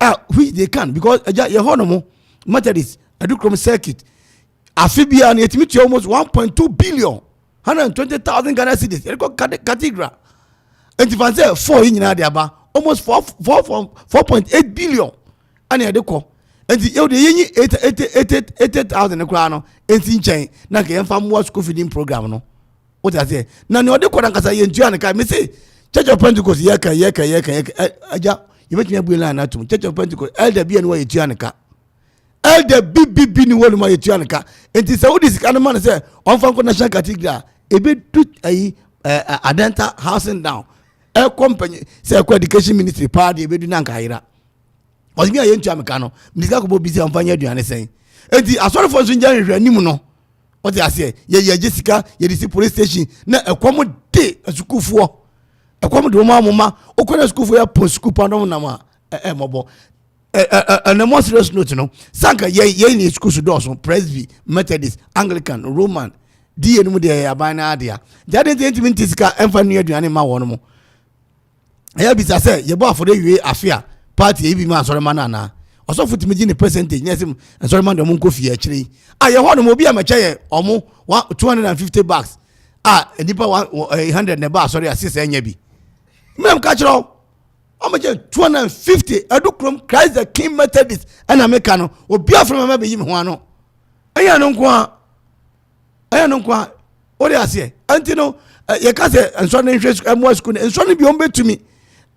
[SPEAKER 3] ah, which they can because ɛgya yɛ hɔ nom Methodist Adukurom circuit afe biara no yɛtumi tua almost 1.2 billion, 120,000 Ghana cedis yɛde kɔ cathedral. Nti fan sɛ four yi nyinaa de aba almost four four four 4.8 billion ɛna yɛde kɔ. Nti yɛwɔ de yɛnyi eight eighty eighty 80,000 koraa no nsi nkyɛn na nka yɛmfa mmoa school feeding program no. Wote aseɛ? Na nea ɔde kɔ no ankasa yɛntua ne ka. Me se Church of Pentecost yɛka yɛka yɛka yɛka agya yɛbɛtumi abue line atom. Church of Pentecost elder bi a ne wɔ yɛtua ne ka. Elder bi bi bi ne wɔ no ma yɛtua ne ka. Nti sɛ wode sika no ma no sɛ ɔmfa nkɔ National Cathedral ɛbɛdu ayi ɛɛ Adenta housing down ɛkɔ mpanyin sɛ ɛkɔ education ministry paa deɛ ɛbɛdu na nka ayera ɔsɛ bi a yɛntua me ka no mede sika kɔbɔ bi sɛ ɔmfa nyɛ aduane sɛn. Enti asɔrefoɔ nso ngya nhwehwɛ anim no. Ɔte aseɛ? Yɛyɛ gye sika yɛde si police station na ɛkɔm de asukuufoɔ, ɛkɔm de wɔn amoma wokɔ na sukuufoɔ yɛ pɔn sukuu pa nom nam a ɛɛ mɔbɔ. On a more serious note no, sanka yɛ yɛn ne sukuu so dɔɔso, Presby, Methodist, Anglican, Roman di yɛn mu deɛ yɛ aban no adea nti adi nti yɛntumi nti sika ɛmfa nua aduane mma wɔn mo. Ɛyɛ bisa sɛ yɛbɔ afɔre wie afe a party eyi bi ma asɔrema no anaa ɔsɔfo tumi gye ne percentage ne ɛsɛ nsɔrema deɛ ɔmo nkɔ fie akyire yi a yɛ hɔ nom obi a mɛkyɛ yɛ ɔmo one 250 bags a nipa 100 na ɛba asɔre a sisa ɛnyɛ bi mmerɛ ka kyerɛ ɔmo kyɛ 250 Adukurom Christ the King Methodist ɛna meka no obi afɔre ma bɛyi me ho ano. Ɛyɛ no nko a ɛyɛ no nko a wode aseɛ. Ɛnti no yɛka sɛ nsɔre no nhwɛ ɛmmoa sukuu no nsɔre no bi wɔn bɛtumi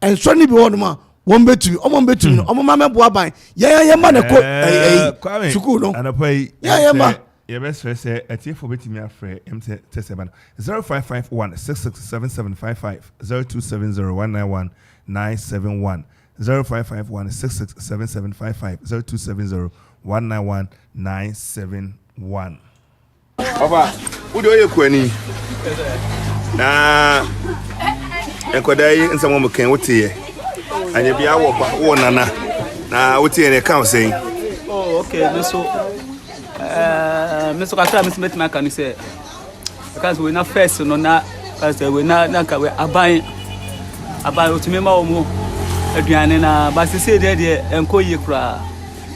[SPEAKER 3] nsɔre no bi wɔ nom a Wɔn bɛtumi, wɔn bɛtumi no, wɔn ma mɛboa ban. Yɛn yɛn ma na ɛkɔ ɛyi sukuu no.
[SPEAKER 2] Anɔpa yi,
[SPEAKER 3] yɛn yɛn ma.
[SPEAKER 2] Yɛbɛsrɛ sɛ atiefo bɛtumi afrɛ m sɛ sɛ sɛ ba no 0551 667755 0270 191 971 0551 667755 0270 191 971. Ɔfa, wo deɛ ɔyɛ kuani na nkwadaa yi nsɛm wɔn kɛn wote yɛ anyɛ bia wɔ ba wɔ nana na wote yɛ na ɛka wo sɛn.
[SPEAKER 8] Oh, okay, me so ɛɛ me so kakra me so mɛtumi aka ne sɛ ɛka sɛ wei na first no na ka sɛ wei na na ka wei aban aban otumi ma wɔn aduane na ba sese deɛ deɛ ɛnkɔ yie koraa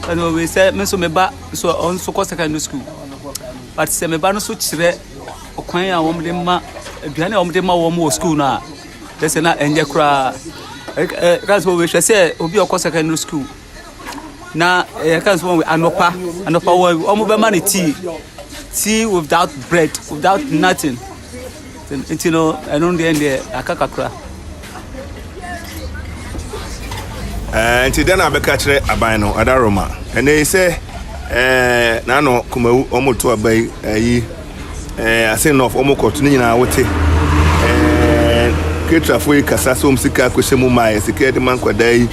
[SPEAKER 8] ɛna wei sɛ me nso me ba nso ɔno nso kɔ secondary school but sɛ me ba no nso kyerɛ ɔkwan a wɔde ma aduane a wɔde ma wɔn wɔ school no a kyerɛ sɛ na ɛnyɛ koraa ɛka sɛ wɔhwɛ sɛ obi a ɔkɔ secondary school na ɛka sɛ wɔn anɔpa anɔpa wɔn wɔn bɛma no tea tea without bread without nothing nti no ɛno deɛ deɛ aka kakra.
[SPEAKER 2] Eh, nti dɛn na abɛka kyerɛ aban no adaroma ɛnɛ yi sɛ eh, n'ano kumawu wɔn to aba yi ayi eh, eh, ase nɔf wɔn kɔto ne nyinaa wote eh, ketrafo yi kasa sɛ wɔn sika akɔhyɛ mu maa yɛ sika yɛde ma nkwadaa yi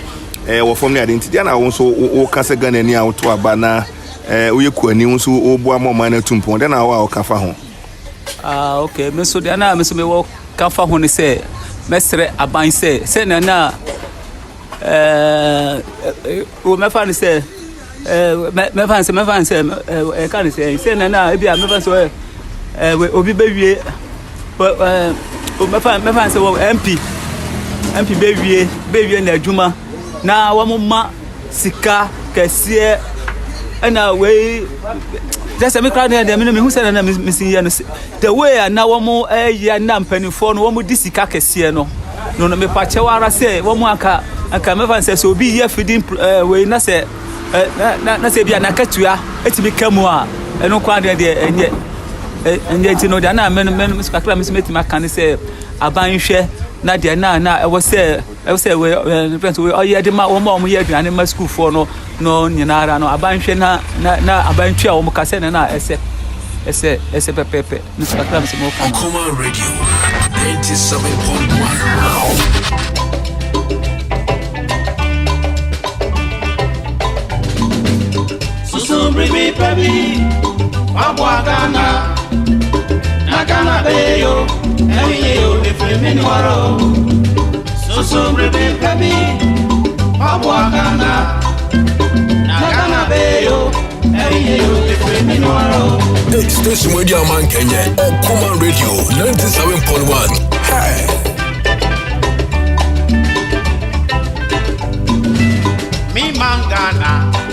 [SPEAKER 2] eh, wɔ fam ne ade nti deɛ na wɔn nso woka sɛ Ghana ni a woto aba na eh, woyɛ kuani wo nso woboa ma ɔman no atu mpɔn dɛn na wo a woka fa ho.
[SPEAKER 8] Ah, okay. Me nso deɛ na me nso mewɔ ka fa ho ne sɛ mɛsrɛ aban sɛ sɛnea na ɛɛ mɛfa no sɛ ɛɛ mɛfa no sɛ mɛfa no sɛ ɛɛ ɛka no sɛ sɛnea na ebi a mɛfa sɛ ɛɛ obi bɛwie ɛɛ mɛfa mɛfa no sɛ wɔ mp mp bɛwie bɛwie n'adwuma na wɔn ma sika kɛseɛ ɛna wei kyɛ sɛ me koraa deɛ deɛ me mehu sɛ na mesi yɛ no the way a na wɔn ɛyɛ na mpanimfoɔ no wɔn di sika kɛseɛ no no no mepa kyɛw ara sɛ wɔn anka anka mɛfa sɛ sɛ obi yɛ feeding ɛɛ wei na sɛ ɛɛ na na sɛ ebi a n'akatua etumi ka mu a ɛno koraa deɛ deɛ ɛnyɛ ɛnyɛ ti no deɛ na mɛ mɛ kakra mɛ nso mɛtumi aka ne sɛ aban hwɛ na deɛ na na ɛwɔ sɛ. Ɛwɔ sɛ wɔ ɛɛ fɛn so ɔyɛ de ma wɔn a wɔyɛ aduane ma sukuufoɔ no no nyinaa ara no aban hwɛ na na na aban tua wɔn ka sɛ na na ɛsɛ ɛsɛ ɛsɛ pɛpɛɛpɛ ne so kakra mi sɛ mo ka no.
[SPEAKER 9] Okoma Radio 97.1.
[SPEAKER 1] Susu biribi pɛ bi waboa Ghana na Ghana bɛyɛ yo ɛnyɛ yo efiri mi ni wɔrɔ Susu biribi pɛ bi waboa Ghana na Ghana bɛyɛ yo ɛnyɛ yo efiri mi ni wɔrɔ.
[SPEAKER 9] Hey, station radio man Kenya, Okoma Radio 97.1. Hey.
[SPEAKER 1] Me man Ghana,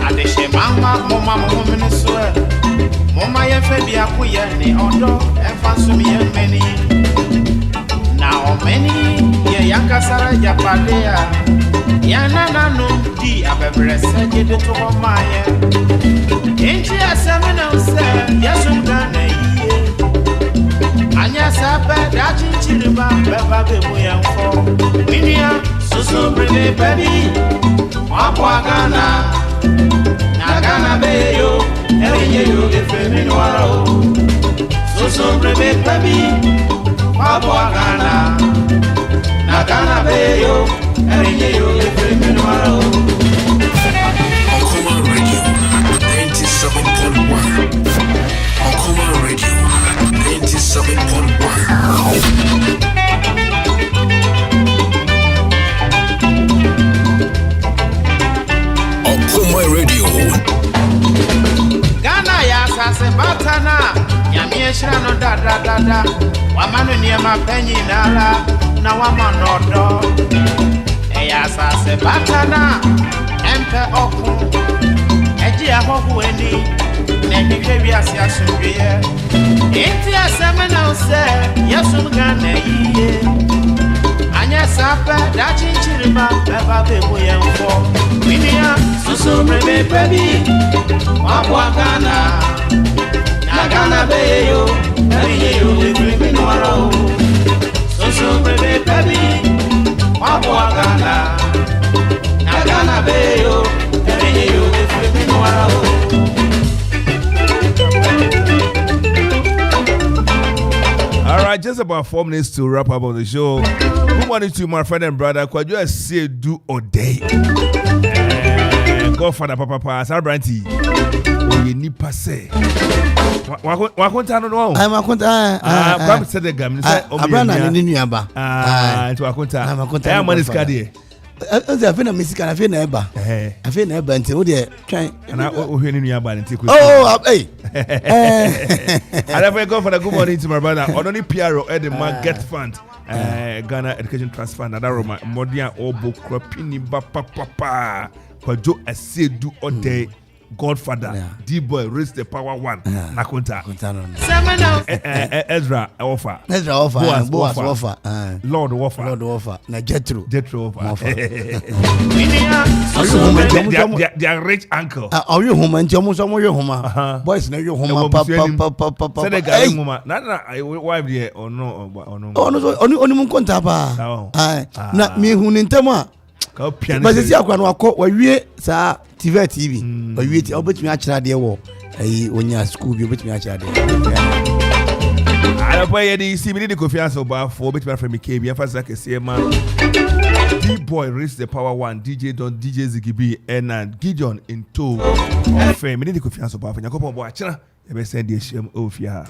[SPEAKER 1] adehye mama moma mo homene so ɛ. Moma yɛmfa biako yɛ ne ɔdɔ ɛmfa nsom yɛ mmani. Na ɔmani yɛ yankasara agyapade a yɛn nananom di abɛbrɛsɛ gye de to hɔ maa yɛn. Enti asɛm ne wo sɛ yɛsom Ghana yie. Anyɛ saa pɛ daakye nkyiriba bɛba bɛmu yɛn fɔ. Me nua susu biribi pɛ bi waboa Ghana na Ghana bɛyɛ yo ɛrenyɛ yo efiri mi nuwara o. Susu biribi pɛ bi waboa Ghana na Ghana bɛyɛ yo ɛrenyɛ yo efiri mi nuwara o.
[SPEAKER 9] Okoma Radio 97.1. Okoma Radio 97.1. Okoma Radio.
[SPEAKER 1] Ghana yɛ asase bata no a Nyame ahyira no dadadada. Wama no nneɛma pɛ nyinara na wama no ɔdɔ. Ɛyɛ asase bata no a ɛmpɛ ɔko. Ɛgye ahɔho ani na ɛhwehwɛ wiase asomdwoeɛ. Enti asɛm ne wo sɛ yɛsom Ghana yie. Anyɛ saa pɛ daakye nkyiriba bɛba bɛmu yɛn fɔ. Me nua susu biribi pɛ bi waboa Ghana na Ghana bɛyɛ yo ɛrenyɛ yo efiri mi nuwara o. Susu biribi pɛ bi waboa Ghana
[SPEAKER 2] All right, just about 4 minutes to wrap up on the show. Good morning to my friend and brother Kwadwo Asiedu Odei. Eh, Godfather Papa Pa Sabranti. Oye nipa sɛ. Wakonta no no.
[SPEAKER 3] Ai makonta.
[SPEAKER 2] Ah, kwam sɛ de gam sɛ
[SPEAKER 3] omi. Abra na ne nua ba.
[SPEAKER 2] Ah, nti wakonta.
[SPEAKER 3] Ah, makonta.
[SPEAKER 2] Eh, amani sika deɛ.
[SPEAKER 3] Ɛsɛ afei na me sika afei na ɛba. Afei na ɛba nti wo deɛ twɛn.
[SPEAKER 2] Ana ohwɛ ne nua ba ne nti
[SPEAKER 3] ko. Oh, hey.
[SPEAKER 2] Adafo Godfather, good morning to my brother. Ɔno ne PRO ɛde ma Get Fund. Ghana Education Trust Fund adaroma mmɔden a ɔbɔ kura pini ba papapaa Kwadwo Asiedu Ɔdɛɛ Godfather, yeah. D-Boy, Raise the Power One, yeah. Nakonta. Eh, eh, eh, Ezra Wofa.
[SPEAKER 3] Ezra Wofa. Boaz, Boaz Wofa.
[SPEAKER 2] Wofa. Lord Wofa.
[SPEAKER 3] Lord Wofa. Na Jethro.
[SPEAKER 2] Jethro Wofa. Their rich uncle.
[SPEAKER 3] Ɔwe homa nti ɔmo nso ɔmo we homa. Boys na we homa pa pa pa pa pa pa.
[SPEAKER 2] Sɛde gari homa. Na na wife deɛ ɔno ɔno.
[SPEAKER 3] Ɔno so ɔno ɔno mu nkonta paa. Na mihu ne ntɛm a. Basisi akora no wakɔ wawie saa tv tv mm. wawie ti ɔbɛtumi akyerɛ adeɛ wɔ ɛyi onya sukuu bi ɔbɛtumi akyerɛ adeɛ.
[SPEAKER 2] Anɔpa yɛ de si mi de Kofi Ansa ɔbaafo ɔbɛtumi afrɛ mi KB ɛfa sa kɛseɛ ma D boy raise the power one DJ Don DJ Ziggy B ɛna Gideon Nto ɔfɛ mi de Kofi Ansa ɔbaafo Nyankopɔn bɔ akyena yɛbɛsɛn de ahyia mu ɛwɔ fie ha.